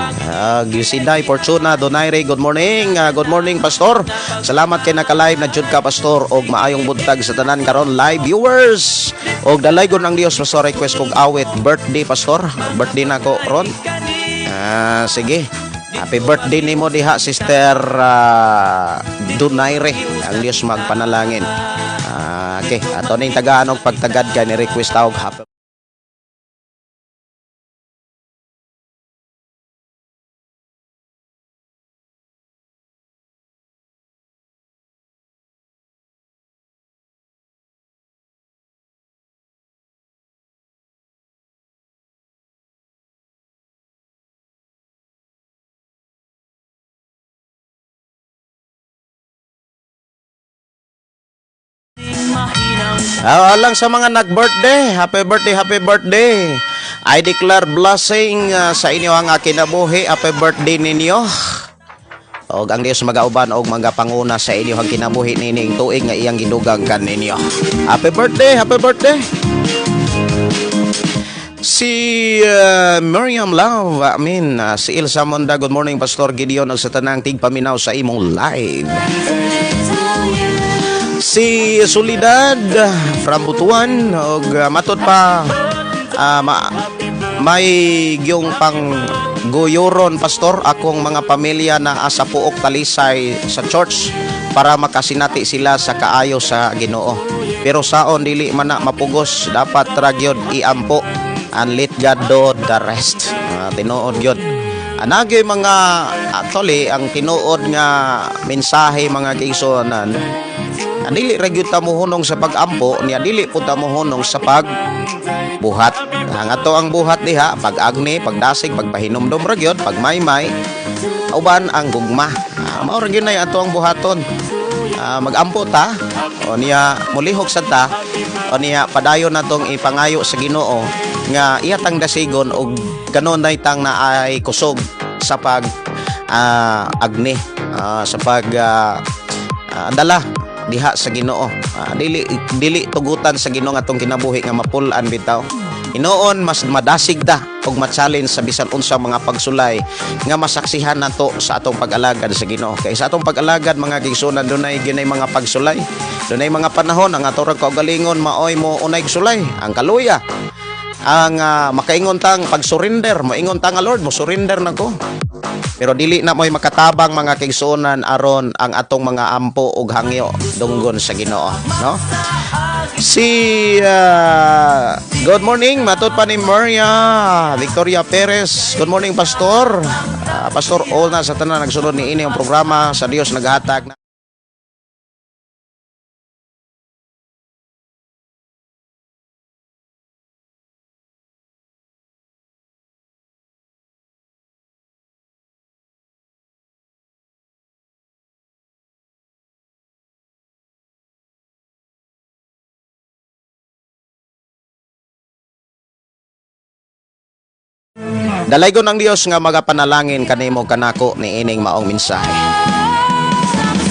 Si Day Fortuna Donaire, good morning. Good morning, Pastor. Salamat kay naka-live na jud ka, Pastor, og maayong buntag sa tanan karon live viewers. Og dalaygon ang Dios, Pastor, request kog awit birthday, Pastor. Birthday na ko ron. Sige. Happy birthday nimo diha, Sister Donaire. Ang Dios magpanalangin. Okay, ato ning tagaan og pagtagad kay ni request og happy. Mahinang Alang sa mga nag-birthday, happy birthday, happy birthday. I declare blessing sa inyo ang kinabuhi. Happy birthday ninyo. Og ang Dios magauban og mga panguna sa inyo ang kinabuhi nining tuig nga iyang gidugang kaninyo. Happy birthday, happy birthday. Si Miriam Love, I mean, si Ilsa Monda, good morning, Pastor Gideon, ug sa tanang tigpaminaw sa imong live. Si Solidad from Butuan, og matod pa may gyung pang guyuron, Pastor, akong mga pamilya na asa Pook, Talisay sa church para makasinati sila sa kaayo sa Ginoo. Pero saon dili man na mapugos, dapat ra gyud iampo and let God do the rest. Tinuod gyud. Anagay mga actually ang tinuod nga mensahe, mga kaigsuonan, dili ra gyud ta mohunong sa pag-ampo niya, dili pud ta mohunong sa pagbuhat. Ang ato ang buhat diha, pag-agni, pagdasig, pagpahinumdom ra gyud, pagmaymay uban ang gugma. Mao ra gyud nay ato ang buhaton. Magampo ta o niya mulihok sad ta o niya padayon natong ipangayo sa Ginoo nga iya tang dasigon og kanunay tang naay kusog sa pag agni, sa pag dala diha sa Ginoo. Dili dili tugutan sa Ginoo atong kinabuhi nga mapul-an bitaw. Hinuon mas madasig ta og ma-challenge sa bisan unsa mga pagsulay nga masaksihan nato sa atong pag-alagad sa Ginoo. Kay sa atong pag-alagad, mga kaigsuonan, dunay ginay mga pagsulay. Dunay mga panahon ang ato ra kaugalingon maoy mo unay sulay, ang kaluya. Ang makaingon tang pag-surrender, moingon ta nga, "Lord, mo surrender na ko." Pero dili na mo'y makatabang, mga kaigsuonan, aron ang atong mga ampo ug hangyo dunggon sa Ginoo, no? Si good morning, matod pa ni Maria Victoria Perez. Good morning, Pastor. Pastor all na sa tanan nagsunod ni ini ang programa sa Dios naghatag na Dalaygon ang Dios nga magapanalangin kanimo kanako ni ining maong mensahe.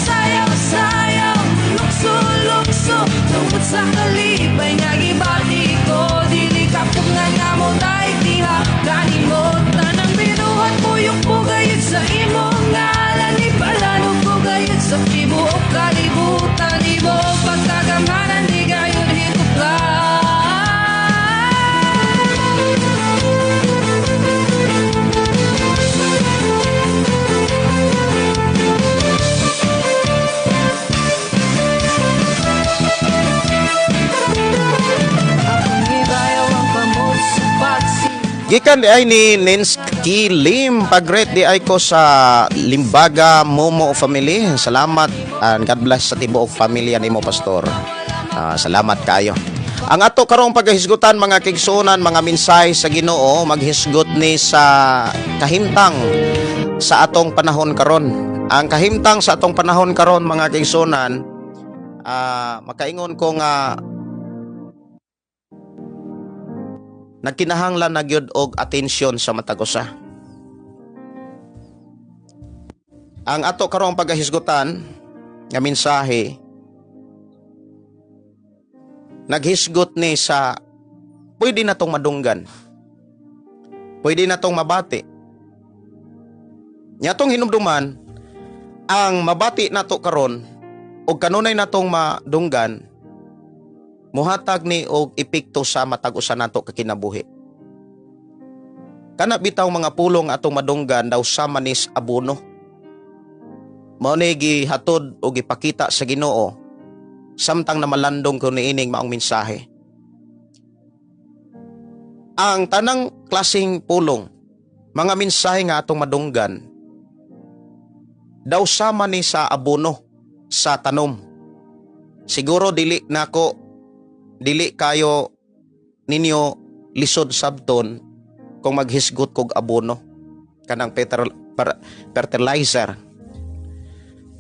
Sayaw, sayaw, lukso, lukso, tungod sa kalipay nga gibati ko. Dili ka nga nga mo daig diha kanimo. Tanang binuhat puyok ko gayud sa imong ngalan. Ipalano ko gayud sa tibuok kalibutan. Imo pagkagamhanan di gayud hituplan. Gikan di ay ni Ninsky Lim, pag-greet di ay ko sa Limbaga Momo family. Salamat and God bless sa tibuok pamilya nimo, Pastor. Salamat kayo. Ang ato karong paghisgutan, mga kaigsuonan, mga mensahe sa Ginoo, maghisgot ni sa kahimtang sa atong panahon karon. Ang kahimtang sa atong panahon karon, mga kaigsuonan, makaingon ko nga nagkinahanglan na gyud og atensyon sa matag usa. Ang ato karong paghisgutan nga mensahe, naghisgot ni sa pwede na tong madunggan. Pwede na tong mabati. Nya atong hinumduman, ang mabati nato karon og kanunay natong madunggan, muhatag ni og epekto sa matag usa nato ka kinabuhi. Kana bitaw mga pulong atong madunggan daw sama nis abono. Mao ni gihatod og gipakita sa Ginoo samtang namalandong ko niining maong mensahe. Ang tanang klaseng pulong, mga mensahe nga atong madunggan, daw sama ni sa abono sa tanom. Siguro dili nako, dili kayo ninyo lisod sabton kung maghisgot kog abono kanang fertilizer.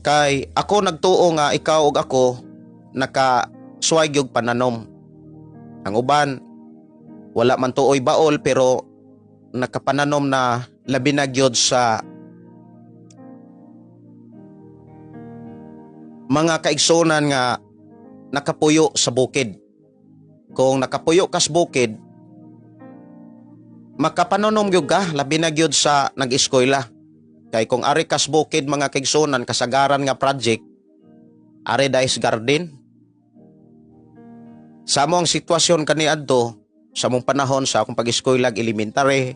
Kay ako nagtuo nga ikaw ug ako naka suway gyud pananom. Ang uban wala man tuoy baol pero nakapananom na, labi na gyud sa mga kaigsunan nga nakapuyo sa bukid. Kung nakapuyo kas bukid, makapanonom gyud ka, labi na gyud sa nag-eskwela. Kay kung ari kas bukid, mga kaigsunan, kasagaran nga project, ari dais garden. Sa among sitwasyon kaniadto, sa among panahon sa akong pag-eskwela, elementary,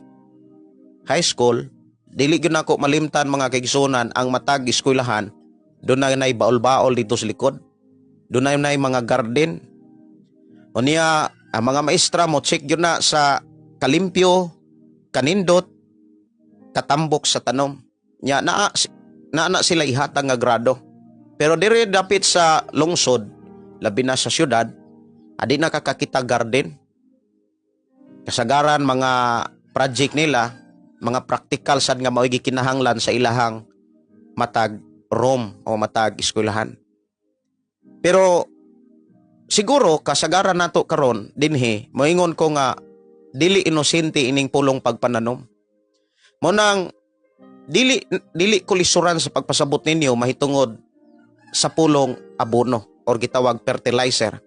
high school, dili gyud nako malimtan, mga kaigsunan, ang matag eskwelahan, duna nay baol-baol dito sa likod. Duna nay mga garden. O niya, ang mga maestra mo check yun na sa kalimpyo, kanindot, katambok sa tanom. Nya naa naa na sila ihatag nga grado. Pero dire dapit sa lungsod, labi na sa syudad, adi na kakakita garden. Kasagaran mga project nila, mga practical sad nga mao'y gikinahanglan sa ilahang matag room o matag eskwelahan. Pero siguro kasagaran nato karon dinhi, moingon ko nga dili inosente ining pulong pagpananom. Mo nang dili dili ko lisuran sa pagpasabot ninyo mahitungod sa pulong abono or gitawag fertilizer.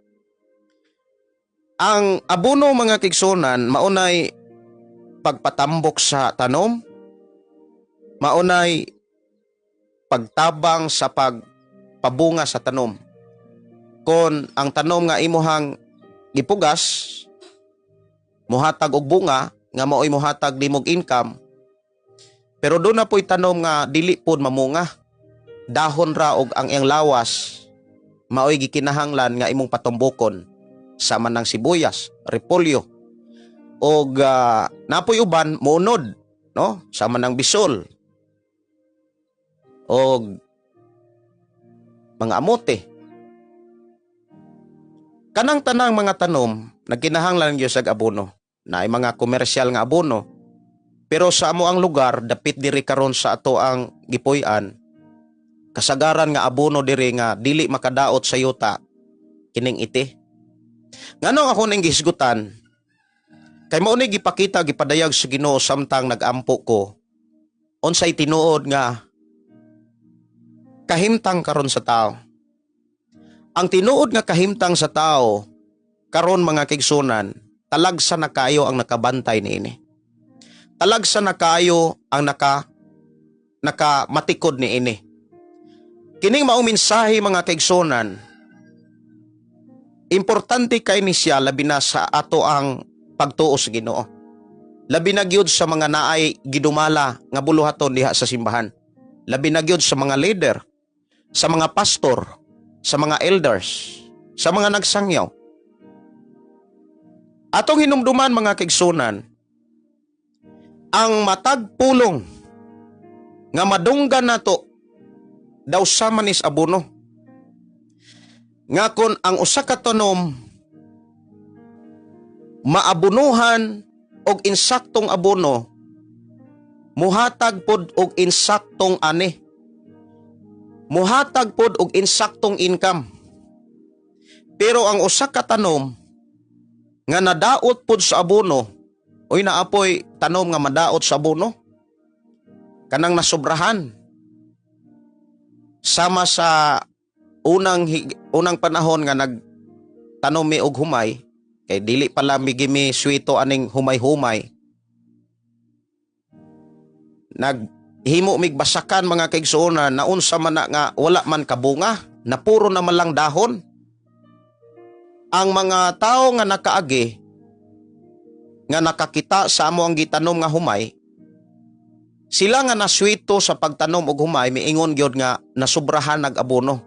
Ang abono, mga kaigsuonan, maunay pagpatambok sa tanom, maunay pagtabang sa pagpabunga sa tanom. Kon ang tanom nga imuhang gipugas muhatag og bunga nga maoy muhatag nimog income, pero doon na po'y tanom nga dili pod mamunga, dahon ra og ang iyang lawas maoy gikinahanglan nga imong patumbokon, sama ng sibuyas, repolyo og napoy uban muunod, no, sama ng bisol og mga amote. Kanang tanang mga tanom nagkinahanglan gyud sa abono. Naay mga komersyal nga abono, pero sa amo ang lugar dapit diri karon sa ato ang gipuy-an, kasagaran nga abono diri nga dili makadaot sa yuta kining iti. Nganong ako ning gihisgutan? Kay mao ni gipakita, gipadayag sa Ginoo samtang nagampo ko unsay tinuod nga kahimtang karon sa tao. Ang tinuod nga kahimtang sa tao karon, mga kaigsuonan, talagsa na kayo ang nakabantay niini. Talagsa na kayo ang nakamatikod niini. Kining maong mensahe, mga kaigsuonan, importante kay ni siya, labi na sa ato ang pagtuo sa Ginoo. Labi na gyud sa mga naay gidumala nga buluhaton diha sa simbahan. Labi na gyud sa mga leader, sa mga pastor, sa mga elders, sa mga nagsangyaw. Atong hinumduman, mga kaigsuonan, Ang matag pulong nga madunggan nato daw sama nis abono. Nga kon ang usa ka tanom maabunuhan og insaktong abono, muhatag pod og insaktong ani, muhatag pod og insaktong income. Pero ang usa ka tanom nga nadaot pod sa abono, oy, naapoy tanom nga madaot sa abono, kanang nasobrahan, sama sa unang panahon nga nagtanom mi og humay, kay dili pala mi gimi swito aning humay-humay, naghimo mig basakan, mga kaigsuonan, na unsa man na nga wala man kabunga, na puro na man lang dahon. Ang mga tao nga nakaagi, nga nakakita sa amo ang gitanom nga humay, sila nga naswito sa pagtanom og humay, miingon gyud nga nasubrahan nag-abono,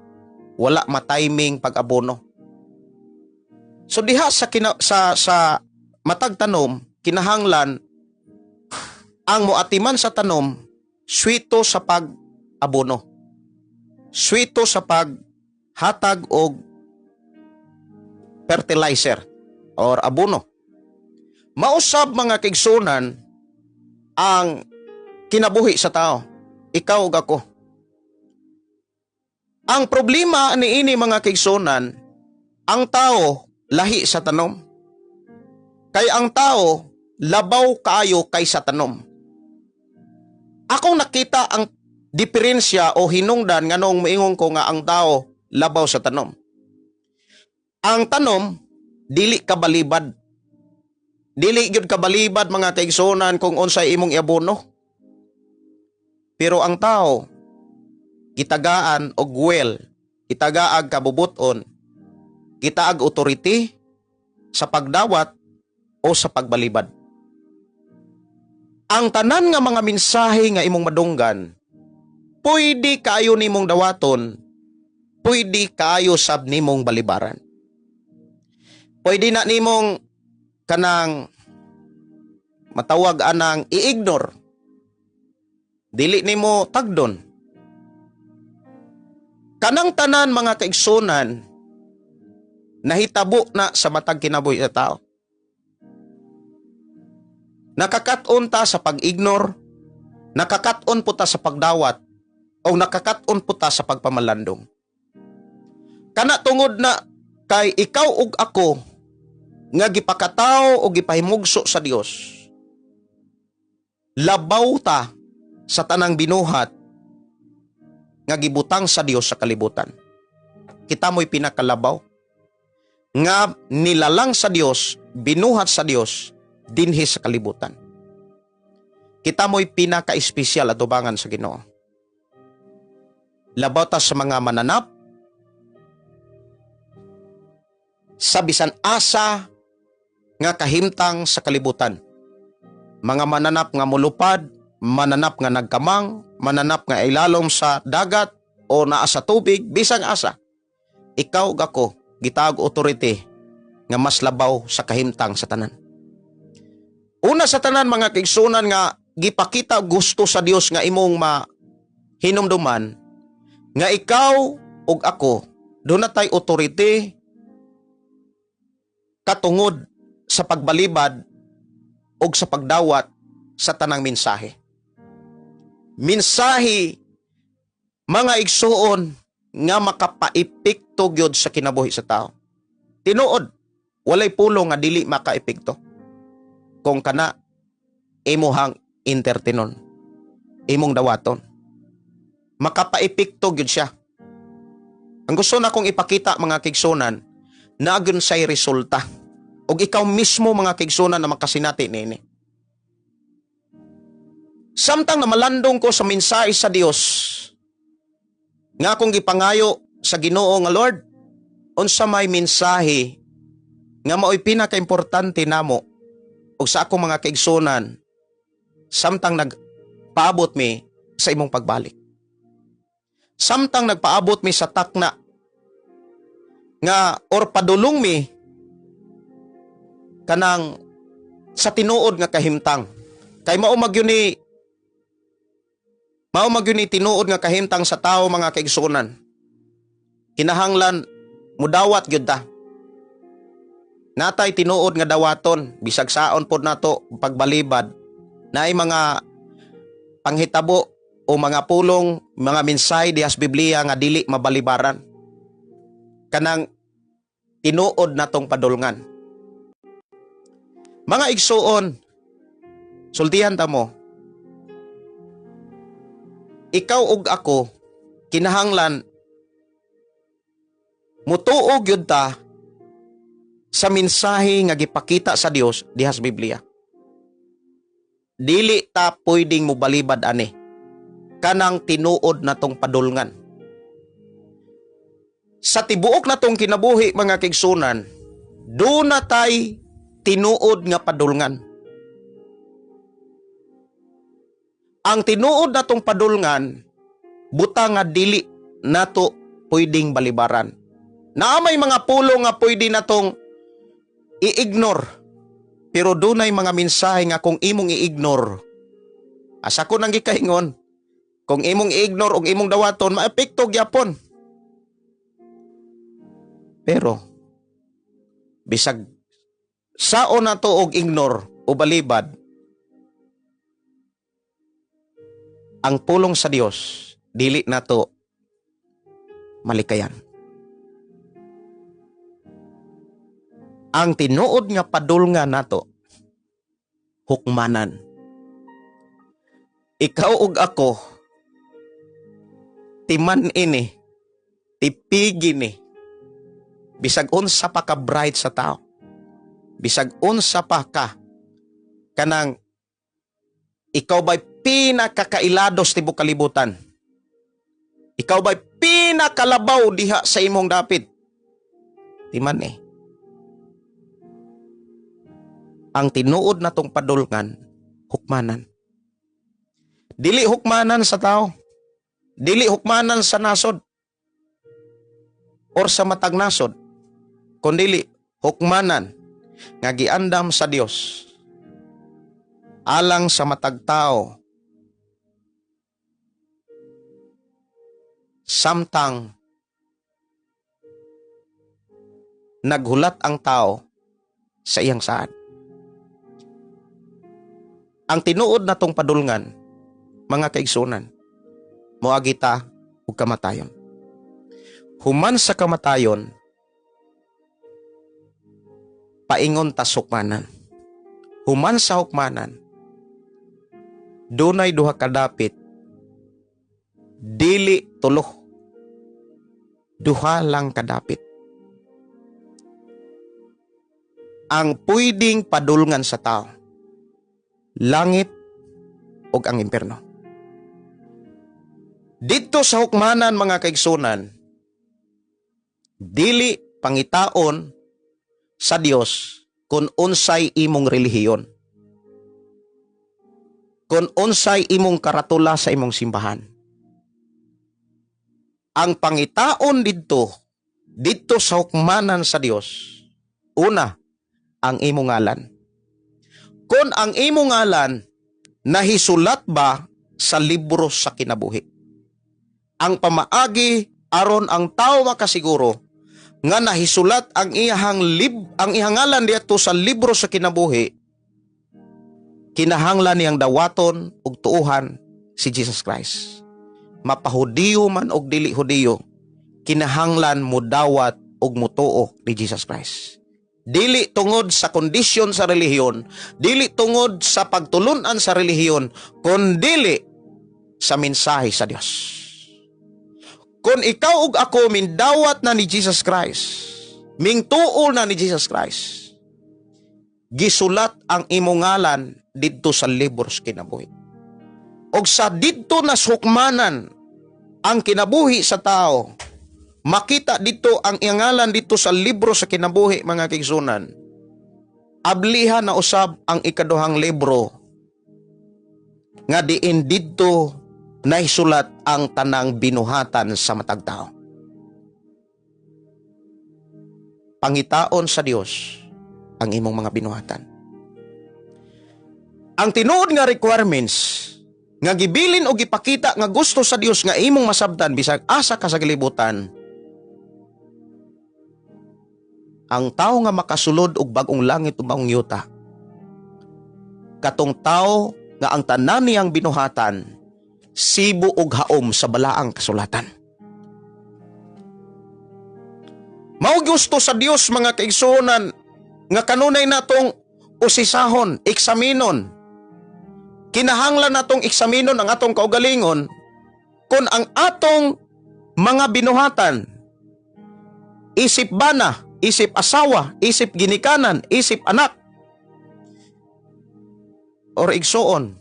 wala matiming pag-abono. So diha sa kina, sa matag tanom, kinahanglan ang moatiman sa tanom swito sa pag-abono, swito sa paghatag og fertilizer or abono. Mausab, mga kaigsuonan, ang kinabuhi sa tao. Ikaw ug ako. Ang problema niini, mga kaigsuonan, ang tao lahi sa tanom. Kay ang tao labaw kaayo kaysa tanom. Akong nakita ang diferensya o hinungdan nganong moingon ko nga ang tao labaw sa tanom. Ang tanom dili kabalibad. Dili gyud kabalibad, mga kaigsuonan, kung unsay imong iabono. Pero ang tao gitagaan og will, gitagaag kabubuton, gitaag authority sa pagdawat o sa pagbalibad. Ang tanan nga mga mensahe nga imong madunggan, pwede kaayo nimong dawaton, pwede kaayo sab nimong balibaran. Pwede na nimong kanang matawag anang i-ignore. Dili nimo tagdon. Kanang tanan, mga kaigsunan, nahitabo na sa matag kinabuhi sa tao. Nakakat-on ta sa pag-ignore, nakakat-on po ta sa pagdawat, o nakakat-on po ta sa pagpamalandong. Kana tungod na kay ikaw ug ako nga gipakatao o gipahimugso sa Dios, labaw ta sa tanang binuhat nga gibutang sa Dios sa kalibutan. Kita mo'y pinakalabaw nga nilalang sa Dios, binuhat sa Dios dinhi sa kalibutan. Kita mo'y pinaka-espesyal atubangan sa Ginoo. Labaw ta sa mga mananap, sa bisan asa nga kahimtang sa kalibutan. Mga mananap nga mulupad, mananap nga nagkamang, mananap nga ilalom sa dagat o naa sa tubig, bisang asa. Ikaw ug ako gitawag authority nga mas labaw sa kahimtang sa tanan. Una sa tanan, mga kaigsunan, nga gipakita gusto sa Dios nga imong mahinumduman nga ikaw ug ako duna tay authority katungod sa pagbalibad ug sa pagdawat sa tanang mensahe. Mensahe, mga igsuon, nga makapaepekto gyud sa kinabuhi sa tao. Tinuod, walay pulong nga dili makaepekto kung kana imuhang entertainon, imong dawaton. Makapaepekto gyud siya. Ang gusto na kong ipakita, mga kaigsunan, naa gyud say resulta. Og ikaw mismo, mga kaigsunan, na makasinati niini. Samtang namalandong ko sa mensahe sa Dios, nga akong gipangayo sa Ginoo nga, "Lord, unsa may mensahe nga mao'y pinakaimportante namo ug sa akong mga kaigsunan samtang nagpaabot mi sa imong pagbalik? Samtang nagpaabot mi sa takna nga or padulong mi kanang sa tinuod nga kahimtang." Kay mao magyud ni tinuod nga kahimtang sa tao, mga kaigsuonan. Kinahanglan mudawat gyud ta. Natay tinuod nga dawaton, bisag saon pod nato pagbalibad, naay mga panghitabo o mga pulong, mga mensahe diha sa Biblia nga dili mabalibaran. Kanang tinuod natong padulngan. Mga igsuon, sultihan ta mo. Ikaw ug ako, kinahanglan mutuo gyud ta sa mensahe nga gipakita sa Dios diha sa Biblia. Dili ta pwedeng mobalibad ani kanang tinuod natong padulngan. Sa tibuok natong kinabuhi, mga kaigsuonan, duna tay tinuod nga padulngan. Ang tinuod natong padulngan, buta nga dili nato pwedeng balibaran. Naa may mga pulong nga pwede natong i-ignore. Pero dunay mga mensahe nga kung imong i-ignore, asa ko nang gikaingon, kung imong i-ignore og imong dawaton, maepekto gyapon. Pero bisag saon nato og ignore o balibad, ang pulong sa Dios dili nato malikayan. Ang tinuod nga padulngan nato, hukmanan. Ikaw ug ako, timan ini, tipigi ni, bisag unsa pa ka bright sa tao, bisag unsa pa ka, kanang ikaw ba'y pinakakailados tibuok kalibutan? Ikaw ba'y pinakalabaw diha sa imong dapit? Timan eh. Ang tinuod natong padulngan, hukmanan. Dili hukmanan sa tao. Dili hukmanan sa nasod or sa matag nasod. Kundili hukmanan nga giandam sa Dios alang sa matag tao samtang naghulat ang tao sa iyang saad. Ang tinuod natong padulngan, mga kaigsunan, moagi ta og kamatayon. Human sa kamatayon, paingon ta sukmanan. Human sa hukmanan, dunay duha ka dapit, dili tulo, duha lang kadapit. Ang pwedeng padulngan sa tao, langit ug ang impierno. Didto sa hukmanan, mga kaigsunan, dili pangitaon sa Dios kung unsay imong relihiyon, kung unsay imong karatula sa imong simbahan. Ang pangitaon didto sa hukmanan sa Dios, una, ang imong ngalan. Kung ang imong ngalan nahisulat ba sa libro sa kinabuhi. Ang pamaagi aron ang tao makasiguro nga nahisulat ang iyang ngalan didto sa libro sa kinabuhi, kinahanglan niyang dawaton ug tuuhan si Jesus Christ. Mapahudiyo man og dili Hudiyo, kinahanglan mudawat ug mutuo ni Jesus Christ. Dili tungod sa kondisyon sa relihiyon, dili tungod sa pagtulunan sa relihiyon, kundili sa mensahe sa Dios. Kung ikaw ug ako mindawat na ni Jesus Christ, mingtuol na ni Jesus Christ, gisulat ang imong ngalan didto sa libro sa kinabuhi. Og sa didto na hukmanan ang kinabuhi sa tao, makita dito ang iyang ngalan dito sa libro sa kinabuhi, mga kaigsunan. Ablihan na usab ang ikaduhang libro nga diin didto nahisulat ang tanang binuhatan sa matag tao. Pangitaon sa Dios ang imong mga binuhatan. Ang tinuod nga requirements nga gibilin o gipakita nga gusto sa Dios nga imong masabtan bisag asa ka sa kalibutan, ang tawo nga makasulod og bag-ong langit ug bagong yuta, katong tawo nga ang tanan niyang binuhatan sibo og haom sa balaang kasulatan. Mao gusto sa Dios, mga kaigsuonan, nga kanunay natong usisahon, eksaminon. Kinahanglan natong eksaminon ang atong kaugalingon kung ang atong mga binuhatan, isip bana, isip asawa, isip ginikanan, isip anak, or igsuon,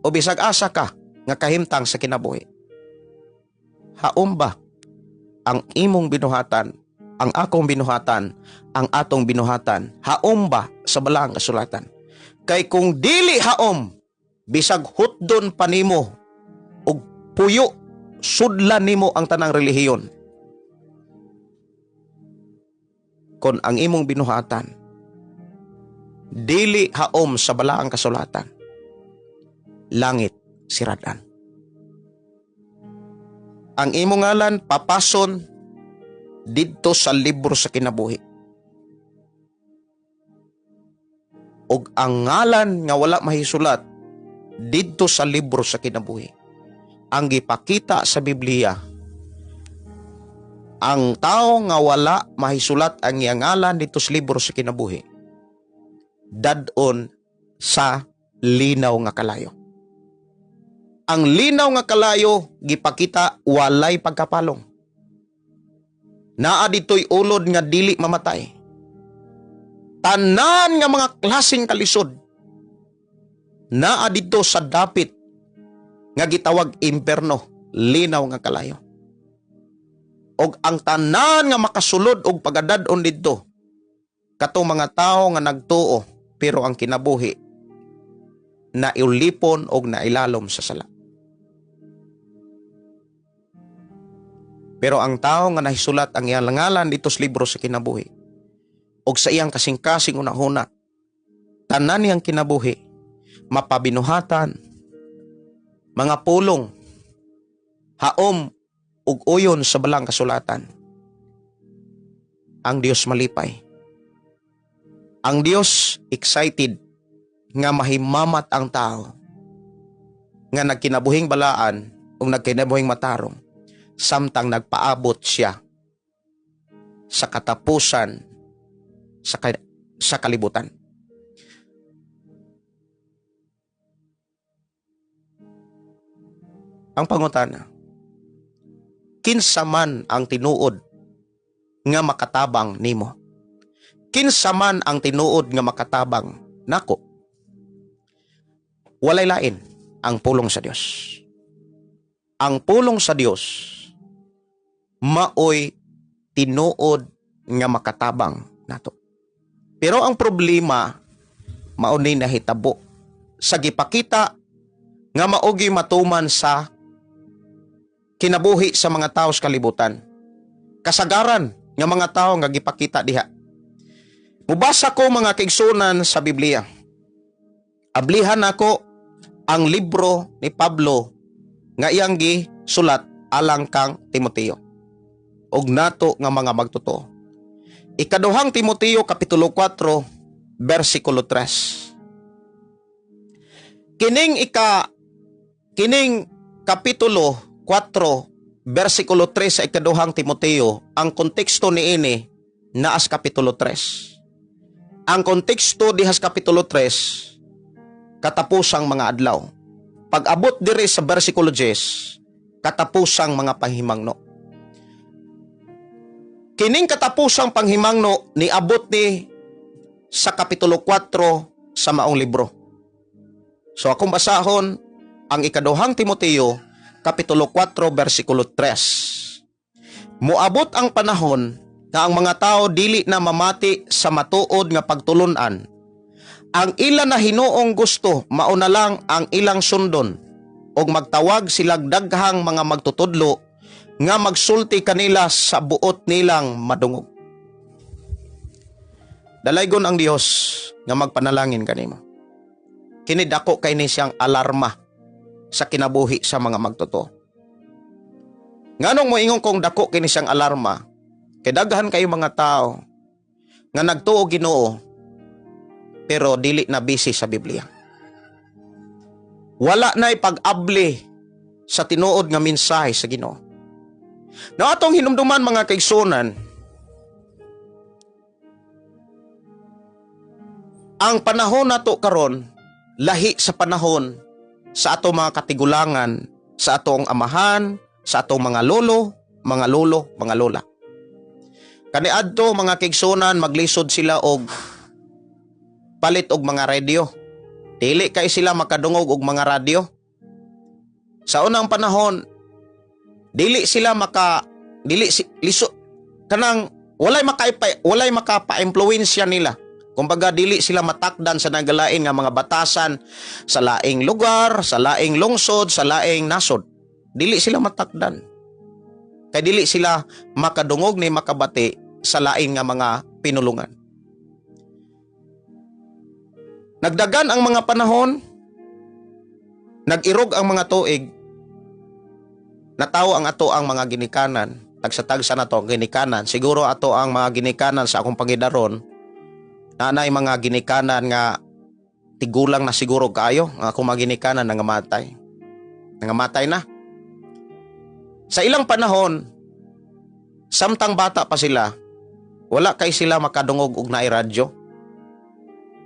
o bisag asa ka nga kahimtang sa kinabuhi. Haom ba ang imong binuhatan, ang akong binuhatan, ang atong binuhatan, haom ba sa balaang kasulatan? Kay kung dili haom, bisag hutdon pa nimo og puyo, sudlan nimo ang tanang relihiyon. Kon ang imong binuhatan dili haom sa balaang kasulatan, langit siradan. Ang imong ngalan papason didto sa libro sa kinabuhi. Og ang ngalan nga wala mahisulat didto sa libro sa kinabuhi, ang gipakita sa Biblia, ang tao nga wala mahisulat ang iyang ngalan didto sa libro sa kinabuhi, dad-on sa linaw nga kalayo. Ang linaw nga kalayo gipakita walay pagkapalong. Naa dito'y ulod nga dili mamatay. Tanan nga mga klaseng kalisod naa didto sa dapit nga gitawag imperno, linaw nga kalayo. Og ang tanan nga makasulod og pagadad-on didto, katong mga tawo nga nagtuo pero ang kinabuhi naulipon og nailalom sa sala. Pero ang tao nga nahisulat ang iyang ngalan dito sa libro sa kinabuhi og sa iyang kasing-kasing unahuna, tanan niyang kinabuhi mapabinuhatan, mga pulong, haom ug uyon sa balang kasulatan, ang Dios malipay. Ang Dios excited nga mahimamat ang tao nga nagkinabuhing balaan ug nagkinabuhing matarong samtang nagpaabot siya sa katapusan sa kalibutan. Ang pangutana, kinsa man ang tinuod nga makatabang nimo? Kinsa man ang tinuod nga makatabang nako? Walay lain ang pulong sa Dios. Ang pulong sa Dios maoy tinuod nga makatabang nato. Pero ang problema mao ni nahitabo sa gipakita nga maogi matuman sa kinabuhi sa mga tao sa kalibutan. Kasagaran nga mga tao nga gipakita diha. Mubasa ko, mga kaigsunan, sa Biblia. Ablihan nako ang libro ni Pablo nga iyang gisulat alang kang Timoteo ug nato nga mga magtotoo. Ikaduhang Timoteo kapitulo 4 bersikulo 3. Kining kapitulo 4 bersikulo 3 sa Ikaduhang Timoteo, ang konteksto niini naas kapitulo 3. Ang konteksto dihas kapitulo 3, katapusang mga adlaw. Pag-abot diri sa bersikulo 10, katapusang mga panghimangno. Kining katapusang panghimangno niabot ni sa kapitulo 4 sa maong libro. So akong basahon ang Ikaduhang Timoteo kapitulo 4 bersikulo 3. Moabot ang panahon nga ang mga tao dili na mamati sa matuod nga pagtulunan. Ang ila na hinuong gusto mao na lang ang ilang sundon og magtawag silag daghang mga magtutudlo nga magsulti kanila sa buot nilang madungog. Dalaygon ang Dios nga magpanalangin kanimo. Kini dako kay ni siyang alarma sa kinabuhi sa mga magtotoo. Nganong moingon kong dako kini siyang alarma? Kay daghan kayo mga tao nga nagtuo Ginoo pero dili na busy sa Biblia. Wala na'y pag-abli sa tinuod nga mensahe sa Ginoo. Na atong hinumduman, mga kaigsunan, ang panahon nato karon lahi sa panahon sa ato mga katigulangan, sa atong amahan, sa atong mga lolo, mga lolo, mga lola. Kaniadto, mga kaigsunan, maglisod sila og palit og mga radio. Dili kay sila makadungog og mga radyo. Sa unang panahon, dili sila maka dili si, liso kanang walay makapa-impluwensya nila. Kumbaga dili sila matakdan sa nagalain nga mga batasan sa laing lugar, sa laing lungsod, sa laing nasod. Dili sila matakdan. Kay dili sila makadungog ni makabati sa laing nga mga pinulungan. Nagdagan ang mga panahon, nag-irog ang mga tuig, natawo ang ato ang mga ginikanan, tagsa-tagsa na to ang ginikanan. Siguro ato ang mga ginikanan sa akong pangidaron, nanay mga ginikanan nga tigulang na siguro kaayo, ang akong mga ginikanan nangamatay. Nangamatay na. Sa ilang panahon, samtang bata pa sila, wala kay sila makadungog og naay radyo.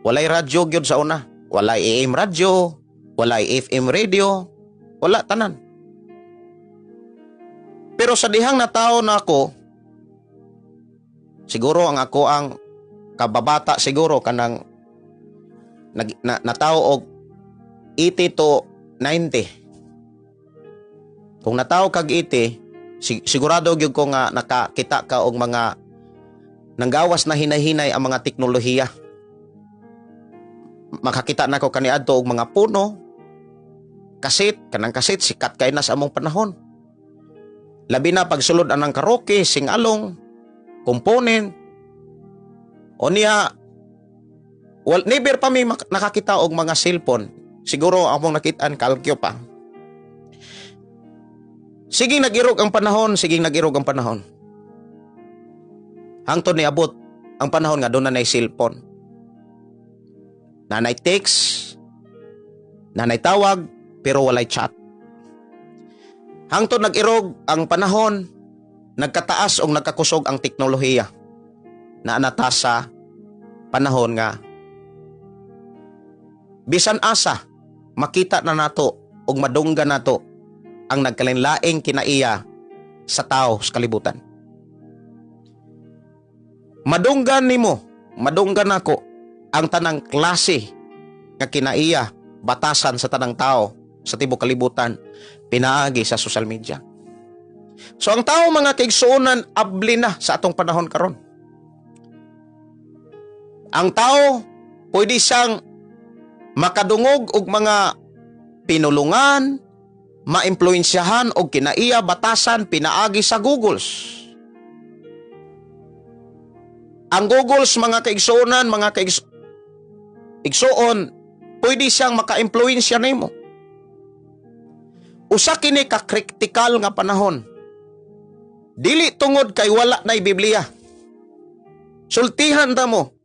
Walay radyo gyud sa una. Walay AM radyo, walay FM radio, wala tanan. Pero sa dihang natawo na ako, siguro ang ako ang kababata siguro kanang natawo og 80 to 90. Kung natawo kag 80, sigurado gyud ko nga nakakita ka og mga nanggawas na hinay-hinay ang mga teknolohiya. Makakita na ko kaniadto og mga puno, kasit, kanang kasit sikat kay na sa among panahon. Labi na pagsulod anang karaoke, singalong, component. O niya, well, never pa mi nakakita og mga cellphone. Siguro among nakitaan kalkyo pa. Sige nag-irog ang panahon, sige nag-irog ang panahon. Hangtod niabot ang panahon nga doon na nay cellphone. Nanay text, nanay tawag, pero walay chat. Hangtod nag-irog ang panahon, nagkataas o nagkakusog ang teknolohiya. Naanata sa panahon nga bisan asa makita na nato ug madunggan nato ang nagkalainlaing kinaiya sa tao sa kalibutan. Madunggan nimo, madunggan nako ang tanang klase nga kinaiya batasan sa tanang tao sa tibuok kalibutan pinaagi sa social media. So ang tao, mga kaigsuonan, abli na sa atong panahon karon. Ang tao pwede siyang makadungog og mga pinulungan, maimpluwensyahan og kinaiya batasan pinaagi sa Googles. Ang Googles, mga kaigsuonan, mga igsuon, pwede siyang maka-impluwensya nimo. Usa kini ka kritikal nga panahon. Dili tungod kay wala nay Biblia. Sultihan ta mo.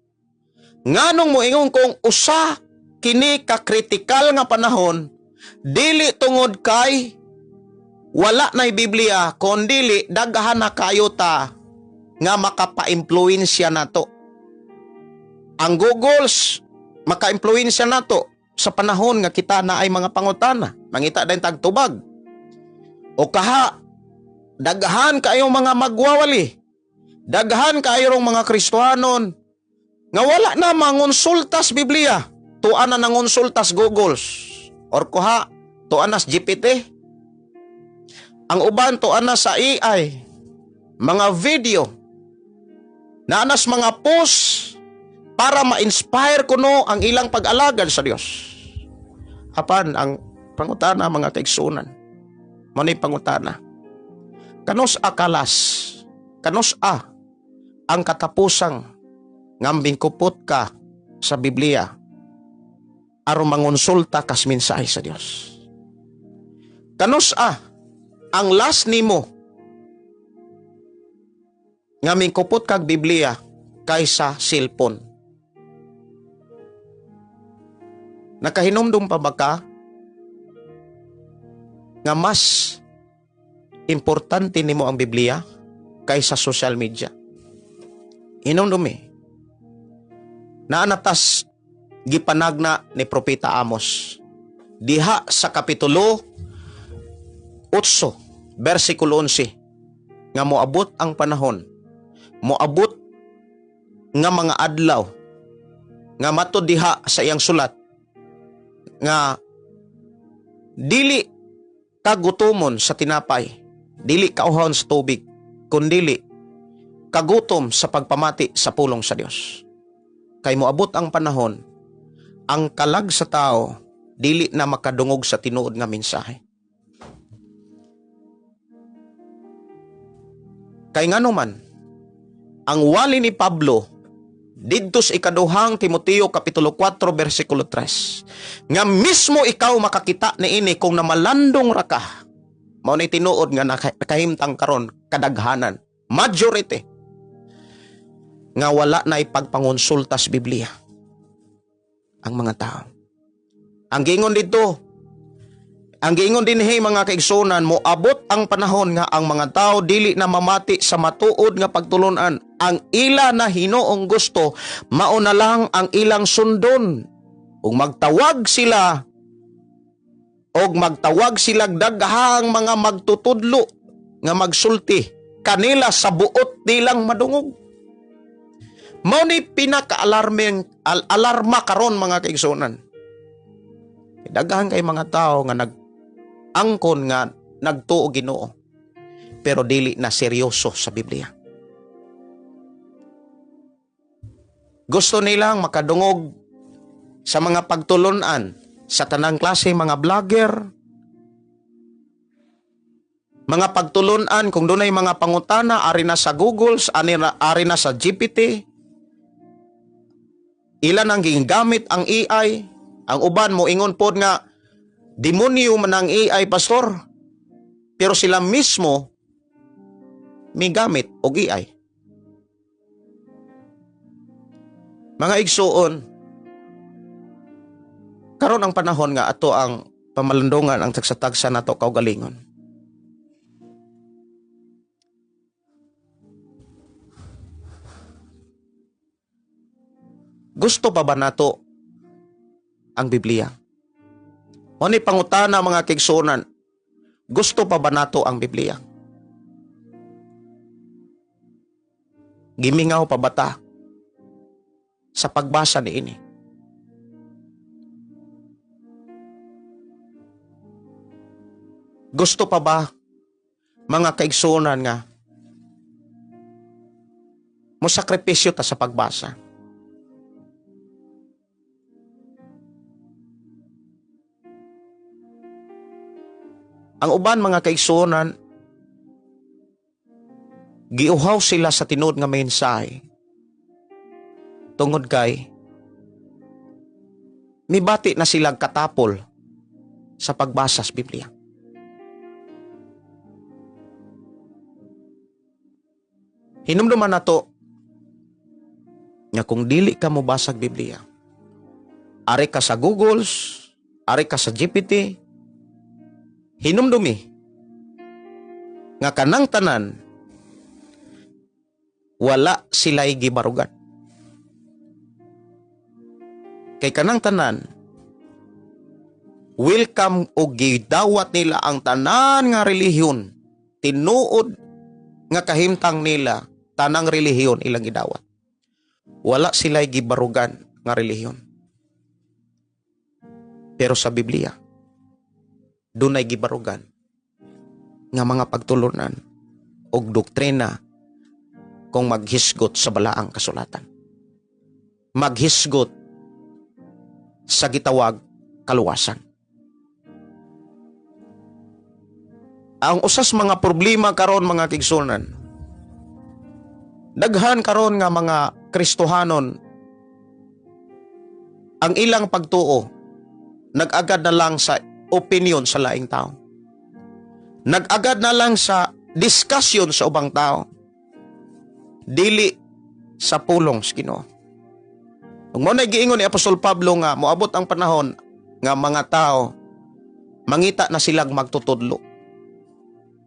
Nganong moingon kong usa kini ka kritikal nga panahon, dili tungod kay wala nay Biblia, kondili daghan na kayo ta nga makapa-impluwensya nato. Ang Googles maka-impluwensya nato sa panahon nga kita na ay mga pangutana, mangita din tagtubag. O kaha, daghan kayo mga magwawali, daghan kayo rong mga Kristohanon nga wala na mangonsultas Biblia, tuan na nangonsultas Googles. Or kuha, tuan na sa GPT. Ang uban tuan na sa AI, mga video, naanas mga post para ma-inspire kuno ang ilang pag-alagad sa Dios. Apan ang pangutana, mga kaigsunan, mao ni pangutana. Kanus a kalas, kanus a ang katapusang Nga mingkupot ka sa Biblia aron mangonsulta kas mensahe sa Dios? Kanus-a ang last nimo nga mingkupot kag Biblia kaysa cellphone? Nakahinumdum pa ba ka nga mas importante nimo ang Biblia kaysa social media? Hinumdum eh. Naanatas gipanagna ni Propeta Amos diha sa Kapitulo 8 versikulo 11 nga moabot ang panahon, moabot nga mga adlaw nga matud diha sa iyang sulat nga dili kagutomon sa tinapay, dili kauhon sa tubig, kundili kagutom sa pagpamati sa pulong sa Dios. Kay moabot ang panahon, ang kalag sa tao dili na makadungog sa tinuod nga mensahe. Kay ngano man, ang wali ni Pablo didto sa ikaduhang Timoteo kapitulo 4 bersikulo 3 nga mismo ikaw makakita niini kung namalandong ra ka, mao ni tinuod nga nakahimtang karon kadaghanan, majority nga wala na ipagpangonsulta sa Biblia ang mga tao. Ang giingon dito, ang giingon dinhi, mga kaigsunan, moabot ang panahon nga ang mga tao dili na mamati sa matuod nga pagtulunan. Ang ila na hinoong gusto, mao na lang ang ilang sundon. Ug magtawag sila og magtawag sila daghang mga magtutudlo nga magsulti kanila sa buot nilang madungog. Mao ni pinaka-alarming alarma karon, mga kaigsunan. Daghan kay mga tao nga nag angkon nga nagtuo Ginoo pero dili na seryoso sa Biblia. Gusto nilang makadungog sa mga pagtulunan sa tanang klase mga vlogger, mga pagtulunan kung dunay mga pangutana, ari na sa Google, ari na sa GPT. Ilan ang gigamit ang AI. Ang uban mo ingon pod nga demonyo man ang AI, pastor. Pero sila mismo migamit og AI. Mga igsuon, karon ang panahon nga ato ang pamalandungan ang tagsa-tagsa nato kaugalingon. Gusto pa ba nato ang Biblia? Mao ni pangutana, mga kaigsuonan, gusto pa ba nato ang Biblia? Gimingaw pa ba ta sa pagbasa niini? Gusto pa ba, mga kaigsuonan, nga mo sakripisyo ta sa pagbasa? Ang uban, mga kaigsuonan, giuhaw sila sa tinuod nga mensahe tungod kay mibati na silang katapol sa pagbasa sa Biblia. Hinumduman nato nga kung dili ka mo basag Biblia, ari ka sa Google, ari ka sa GPT, hinumdumi nga kanang tanan wala sila'y gibarugan. Kay kanang tanan, welcome o gidawat nila ang tanan nga relihiyon. Tinuod nga kahimtang nila, tanang relihiyon ilang gidawat. Wala sila'y gibarugan nga relihiyon. Pero sa Biblia, dunay gibarugan nga mga pagtulunan og doktrina kung maghisgot sa balaang kasulatan. Maghisgot sa gitawag kaluwasan. Ang usas mga problema karon, mga kaigsuonan, daghan karon nga mga Kristohanon, ang ilang pagtuo nag-agad na lang sa opinion sa laing tao. Nag-agad na lang sa discussion sa ubang tao. Dili sa pulong sa Ginoo. Ug mao na giingon ni Apostol Pablo nga moabot ang panahon nga mga tao mangita na silang magtutudlo.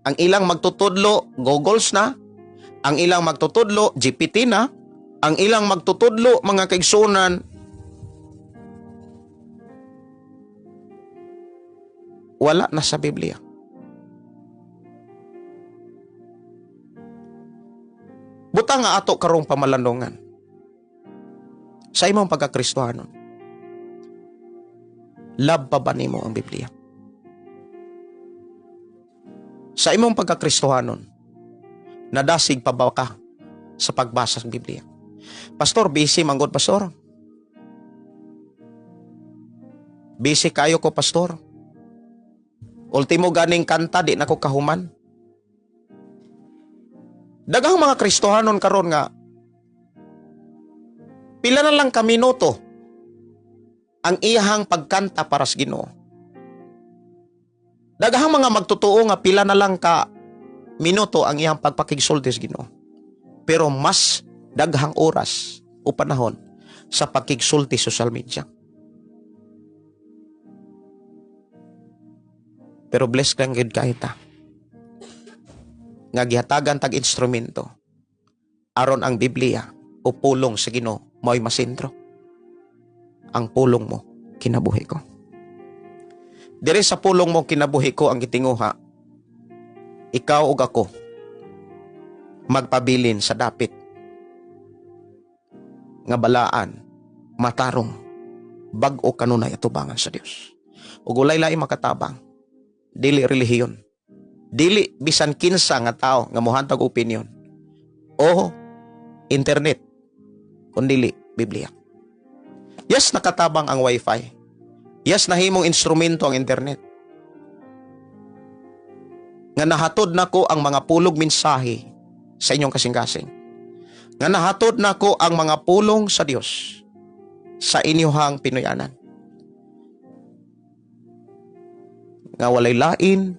Ang ilang magtutudlo, Googles na. Ang ilang magtutudlo, GPT na. Ang ilang magtutudlo, mga kaigsunan, wala na sa Biblia. Buta nga ato karong pamalandungan sa imong pagkakristohanon. Love pa ba nimo ang Biblia? Sa imong pagkakristohanon, nadasig pa ba ka sa pagbasa sa Biblia? Pastor, busy manggod, pastor. Busy kayo ko, pastor. Ultimo ganing kanta, di na ko kahuman. Daghang mga Kristohanon karon nga pila na lang ka minuto ang iyahang pagkanta para sa Ginoo. Daghang mga magtotoo nga pila na lang ka minuto ang iyang pagpakigsulti sa Ginoo. Pero mas daghang oras o panahon sa pagkigsulti social media. Pero bless kang gid kahita nga gihatagan tag instrumento aron ang Biblia o pulong sa Ginoo mao'y masentro. Ang pulong mo kinabuhi ko. Diri sa pulong mo kinabuhi ko ang gitinguha, ikaw ug ako magpabilin sa dapit nga balaan, matarong, bag-o kanunay atubangan sa Dios. Ug walay laing makatabang, dili relihiyon, dili bisan kinsa nga tao nga mohatag opinion o internet, kundili Biblia. Yes, nakatabang ang wifi. Yes, nahimong instrumento ang internet. Nga nahatod nako ang mga pulog mensahe sa inyong kasing-kasing. Nga nahatod nako ang mga pulong sa Dios sa inyuhang Pinoyanan. Nga walay lain,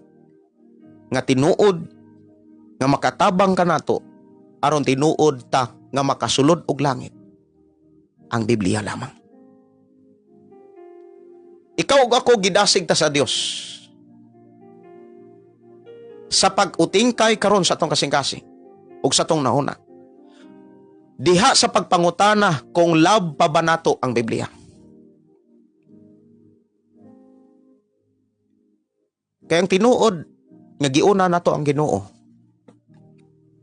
nga tinuod, nga makatabang kanato, aron tinuod ta nga makasulod og langit, ang Biblia lamang. Ikaw ug ako gidasig ta sa Dios sa pag-utingkay karon sa atong kasing-kasing ug sa atong nauna. Diha sa pagpangutana kung love pa ba nato ang Biblia. Kaya ang tinuod nga giuna nato ang Ginoo,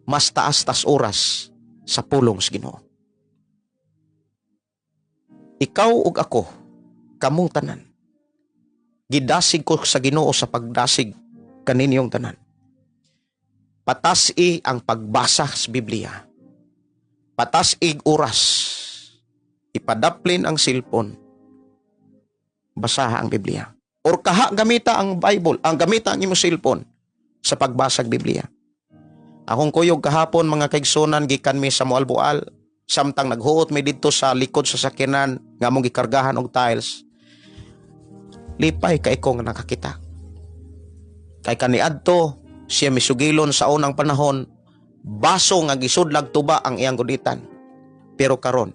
mas taas tas oras sa pulong sa Ginoo. Ikaw ug ako, kamong tanan, gidasig ko sa Ginoo sa pagdasig kaninyong tanan. Patas-i ang pagbasa sa Biblia. Patas-ig oras. Ipadaplin ang cellphone. Basaha ang Biblia. Or kaha gamita ang Bible, ang gamita ang imong cellphone sa pagbasa og Biblia. Akong kuyog kahapon mga kaigsunan, gikan mi sa Moalboal, samtang naghuot mi didto sa likod sa sakyanan nga among gikargahan og tiles. Lipay kay ko nga nakakita. Kay kaniadto siya misugilon sa unang panahon, baso nga gisudlag tuba ang iyang guditan. Pero karon,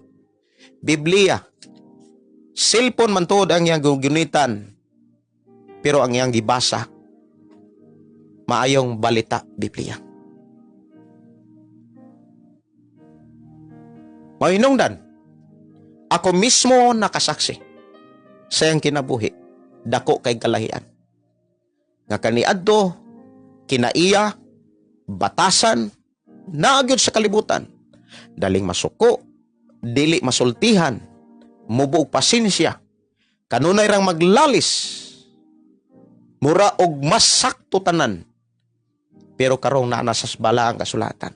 Biblia, cellphone man tuod ang iyang gunitan, pero ang iyang gibasa, maayong balita, Biblia. Mahinungdan, ako mismo nakasaksi sa iyang kinabuhi, dako kay kalahian. Nga kaniadto, kinaiya, batasan, naagyod sa kalibutan. Daling masuko, dili masultihan, mubuog pasensya, kanunay rang maglalis, mura og mas sakto tanan. Pero karong naa na sa bala ang kasulatan.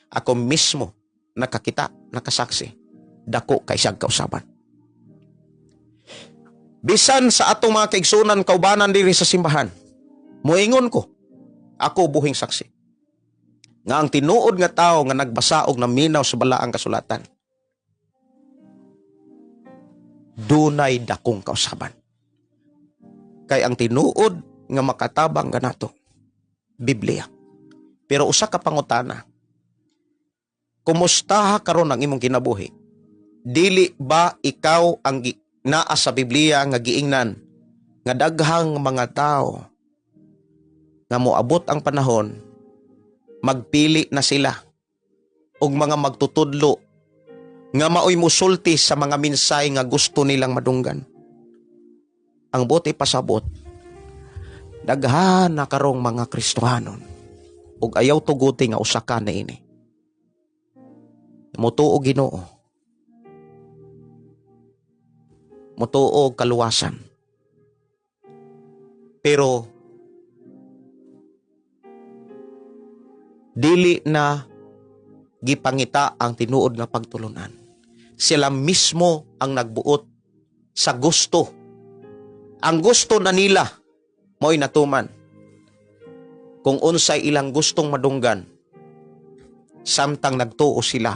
Ako mismo nakakita, nakasaksi, dako kay siyang kausaban. Bisan sa atong mga kaigsunan kaubanan diri sa simbahan, muingon ko, ako buhing saksi, nga ang tinuod nga tao nga nagbasa og naminaw sa balaang kasulatan, Dunay dakong kausaban. Kay ang tinuod nga makatabang kanato, Biblia. Pero usa ka pangutana, kumusta karon ang imong kinabuhi? Dili ba ikaw ang naa sa Biblia nga giingnan nga daghang mga tao nga moabot ang panahon, magpili na sila og mga magtutudlo nga maoy musulti sa mga minsay nga gusto nilang madunggan? Ang buot ipasabot, daghan na karong mga Kristohanon ug ayaw tuguti nga usa ka na ini. Mutuo Ginoo. Mutuo kaluwasan. Pero dili na gipangita ang tinuod nga pagtulunan. Sila mismo ang nagbuot sa gusto. Ang gusto na nila mo'y natuman. Kung unsay ilang gustong madunggan, samtang nagtuo sila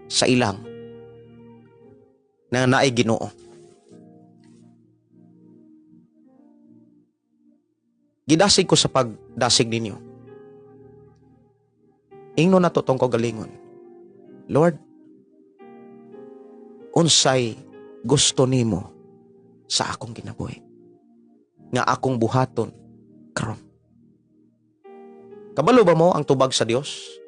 sa ilang na naay Ginoo. Gidasig ko sa pagdasig ninyo. Ingno na to tong kagalingon. Lord, unsay gusto nimo sa akong kinabuhi nga akong buhaton karon? Kabalo ba mo ang tubag sa Dios?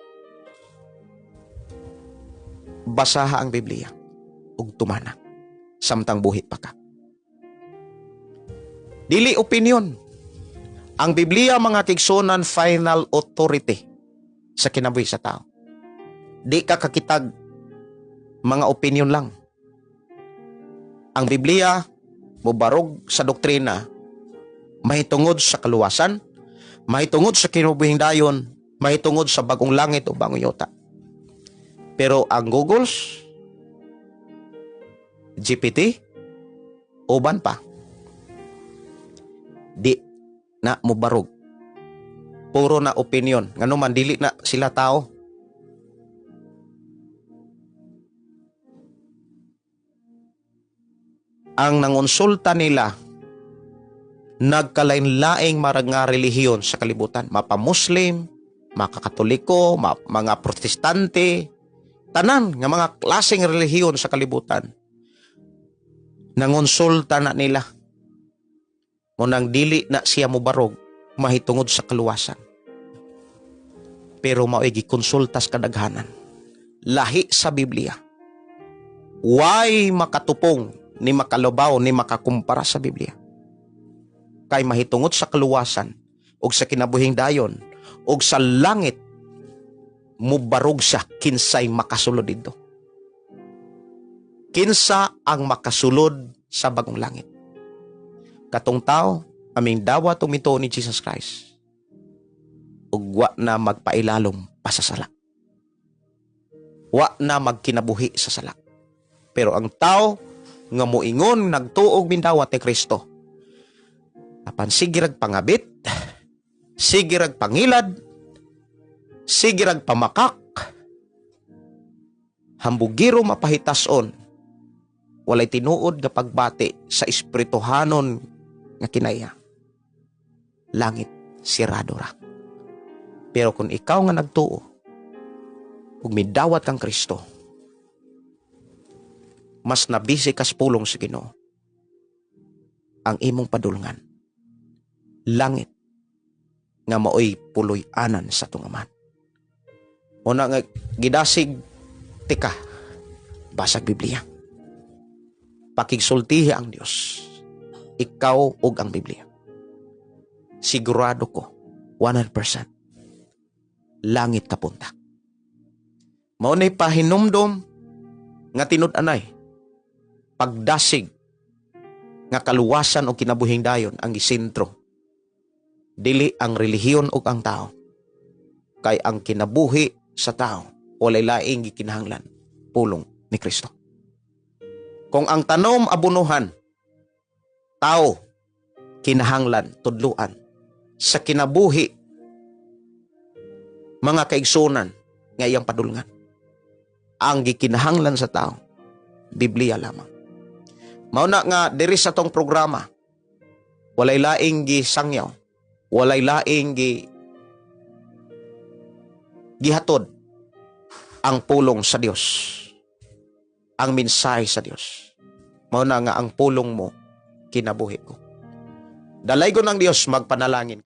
Basaha ang Biblia ug tumana samtang buhi pa ka. Dili opinion. Ang Biblia, mga kigsunan, final authority sa kinabuhi sa tao. Di ka kakitag mga opinion lang. Ang Biblia mobarog sa doktrina mahitungod sa kaluwasan, mahitungod sa kinabuhing dayon, mahitungod sa bagong langit o bagong yuta. Pero ang Googles, GPT, uban pa, di na mobarog. Puro na opinion. Ngano man, dili na sila tao. Ang nangonsulta nila, nagkalain-laing marag nga relihiyon sa kalibutan. Mapa-Muslim, makakatoliko, mga Protestante, tanan nga mga klaseng relihiyon sa kalibutan. Nangonsulta na nila. Munang dili na siya mobarog mahitungod sa kaluwasan. Pero mao'y gikonsulta sa kadaghanan. Lahi sa Biblia. Way makatupong ni makalubaw ni makakumpara sa Biblia. Kay mahitungod sa kaluwasan og sa kinabuhing dayon og sa langit, mubarog siya kinsay makasulod didto. Kinsa ang makasulod sa bagong langit? Katong tao aming dawat umito ni Jesus Christ ug wa na magpailalom pa sa sala. Wa na magkinabuhi sa sala. Pero ang tao nga moingon nagtuog mindawat ni Kristo, apan sige rag pangabit, sige rag pangilad, sige rag pamakak, hambugiro mapahitason, walay tinuod nga pagbati sa espirituhanon nga kinaya, langit sirado ra. Pero kung ikaw nga nagtuo ug midawat kang Kristo, mas nabisi kas pulong sa Ginoo ang imong padulngan, langit nga maoy puloy-anan sa tungaman. Una nga gidasig tika, basag Biblia. Pakigsultihi ang Dios, ikaw ug ang Biblia. Sigurado ko 100% langit kapunta. Mao nay pahinumdom nga tinud-anay pagdasig nga kaluwasan o kinabuhing dayon ang gisentro, dili ang relihiyon o ang tao. Kay ang kinabuhi sa tao walay laing gikinahanglan, pulong ni Kristo. Kung ang tanom abunuhan, tao kinahanglan tudluan sa kinabuhi, mga kaigsunan, nga iyang padulngan. Ang gikinahanglan sa tao, Biblia lamang. Mao na nga diri sa tong programa, walay laing gisangyaw, walay laing gihatod ang pulong sa Dios, ang mensahe sa Dios. Mao na nga ang pulong mo kinabuhi ko. Dalaygon ang Dios, magpanalangin.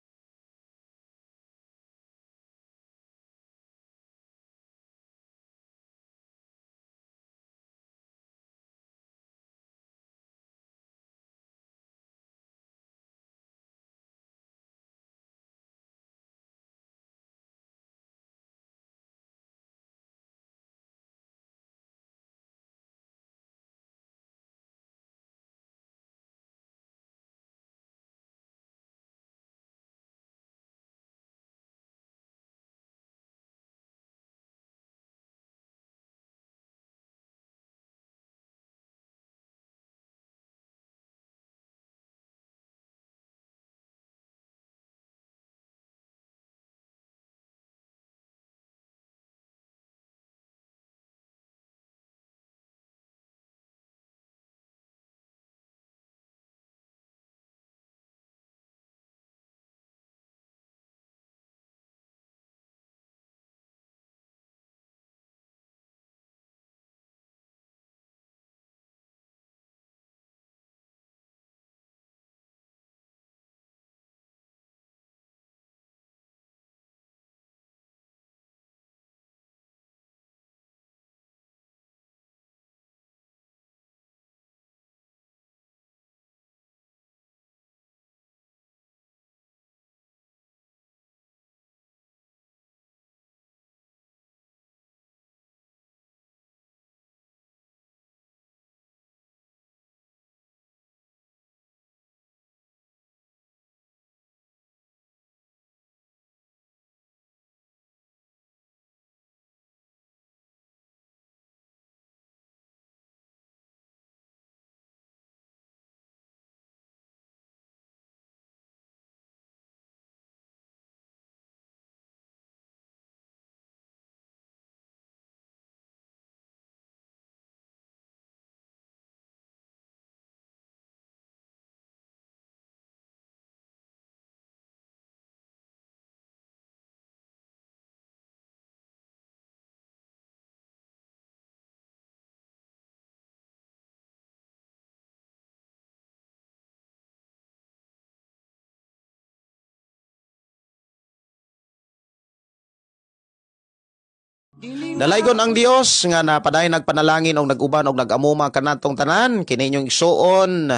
Dalaygon ang Dios nga napadayon nagpanalangin og nag-uban og nag-amuma kanatong tanan kini inyong igsuon,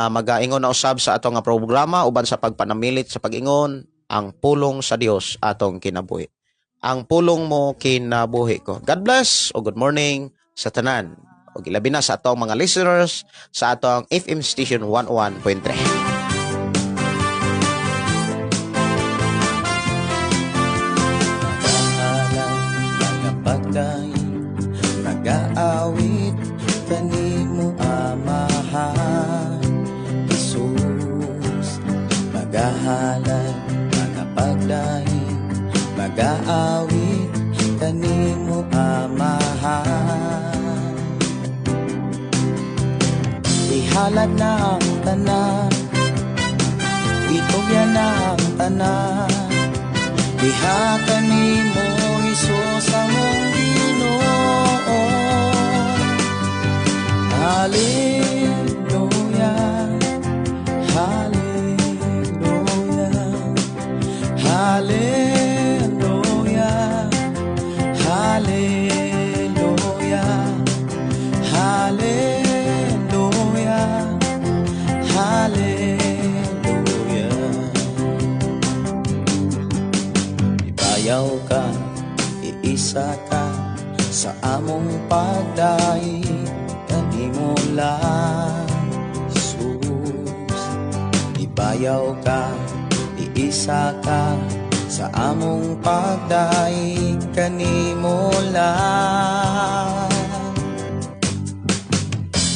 magaingon na usab sa atong nga programa uban sa pagpanamilit sa pag-ingon ang pulong sa Dios atong kinabuhi. Ang pulong mo kinabuhi ko. God bless o good morning sa tanan. O ilabi na sa atong mga listeners sa atong FM station 101.3. Nagaawit kanimo Amahan Jesus, magahalad, magapagdaig, magaawit kanimo Amahan. Ihalad na ang tanan, itugyan na ang tanan, diha kanimo Hesus among Ginoo. Hallelujah, hallelujah, hallelujah, hallelujah, hallelujah, hallelujah. Ibayaw ka, iisa ka sa among pagdaig kanimo lang, Jesus. Ibayaw ka, iisa ka sa among pagdaig kanimo lang.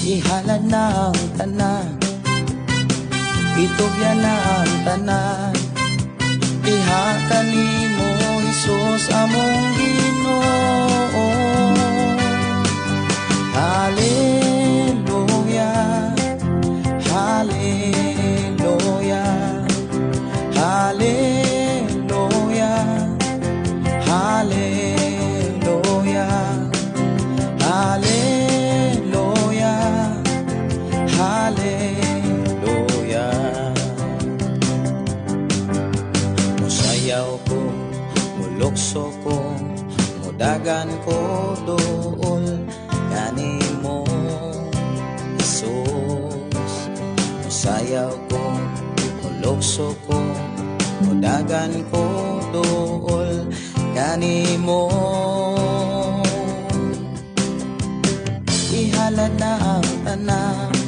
Ihalad na ang tanan, itugyan na ang tanan, diha kanimo Hesus among Ginoo. Hallelujah, Mulukso ko, mudagan ko duol kanimo, Jesus. Musayaw ko, mulukso ko, mudagan ko duol kanimo. Ihalad na ang tanan.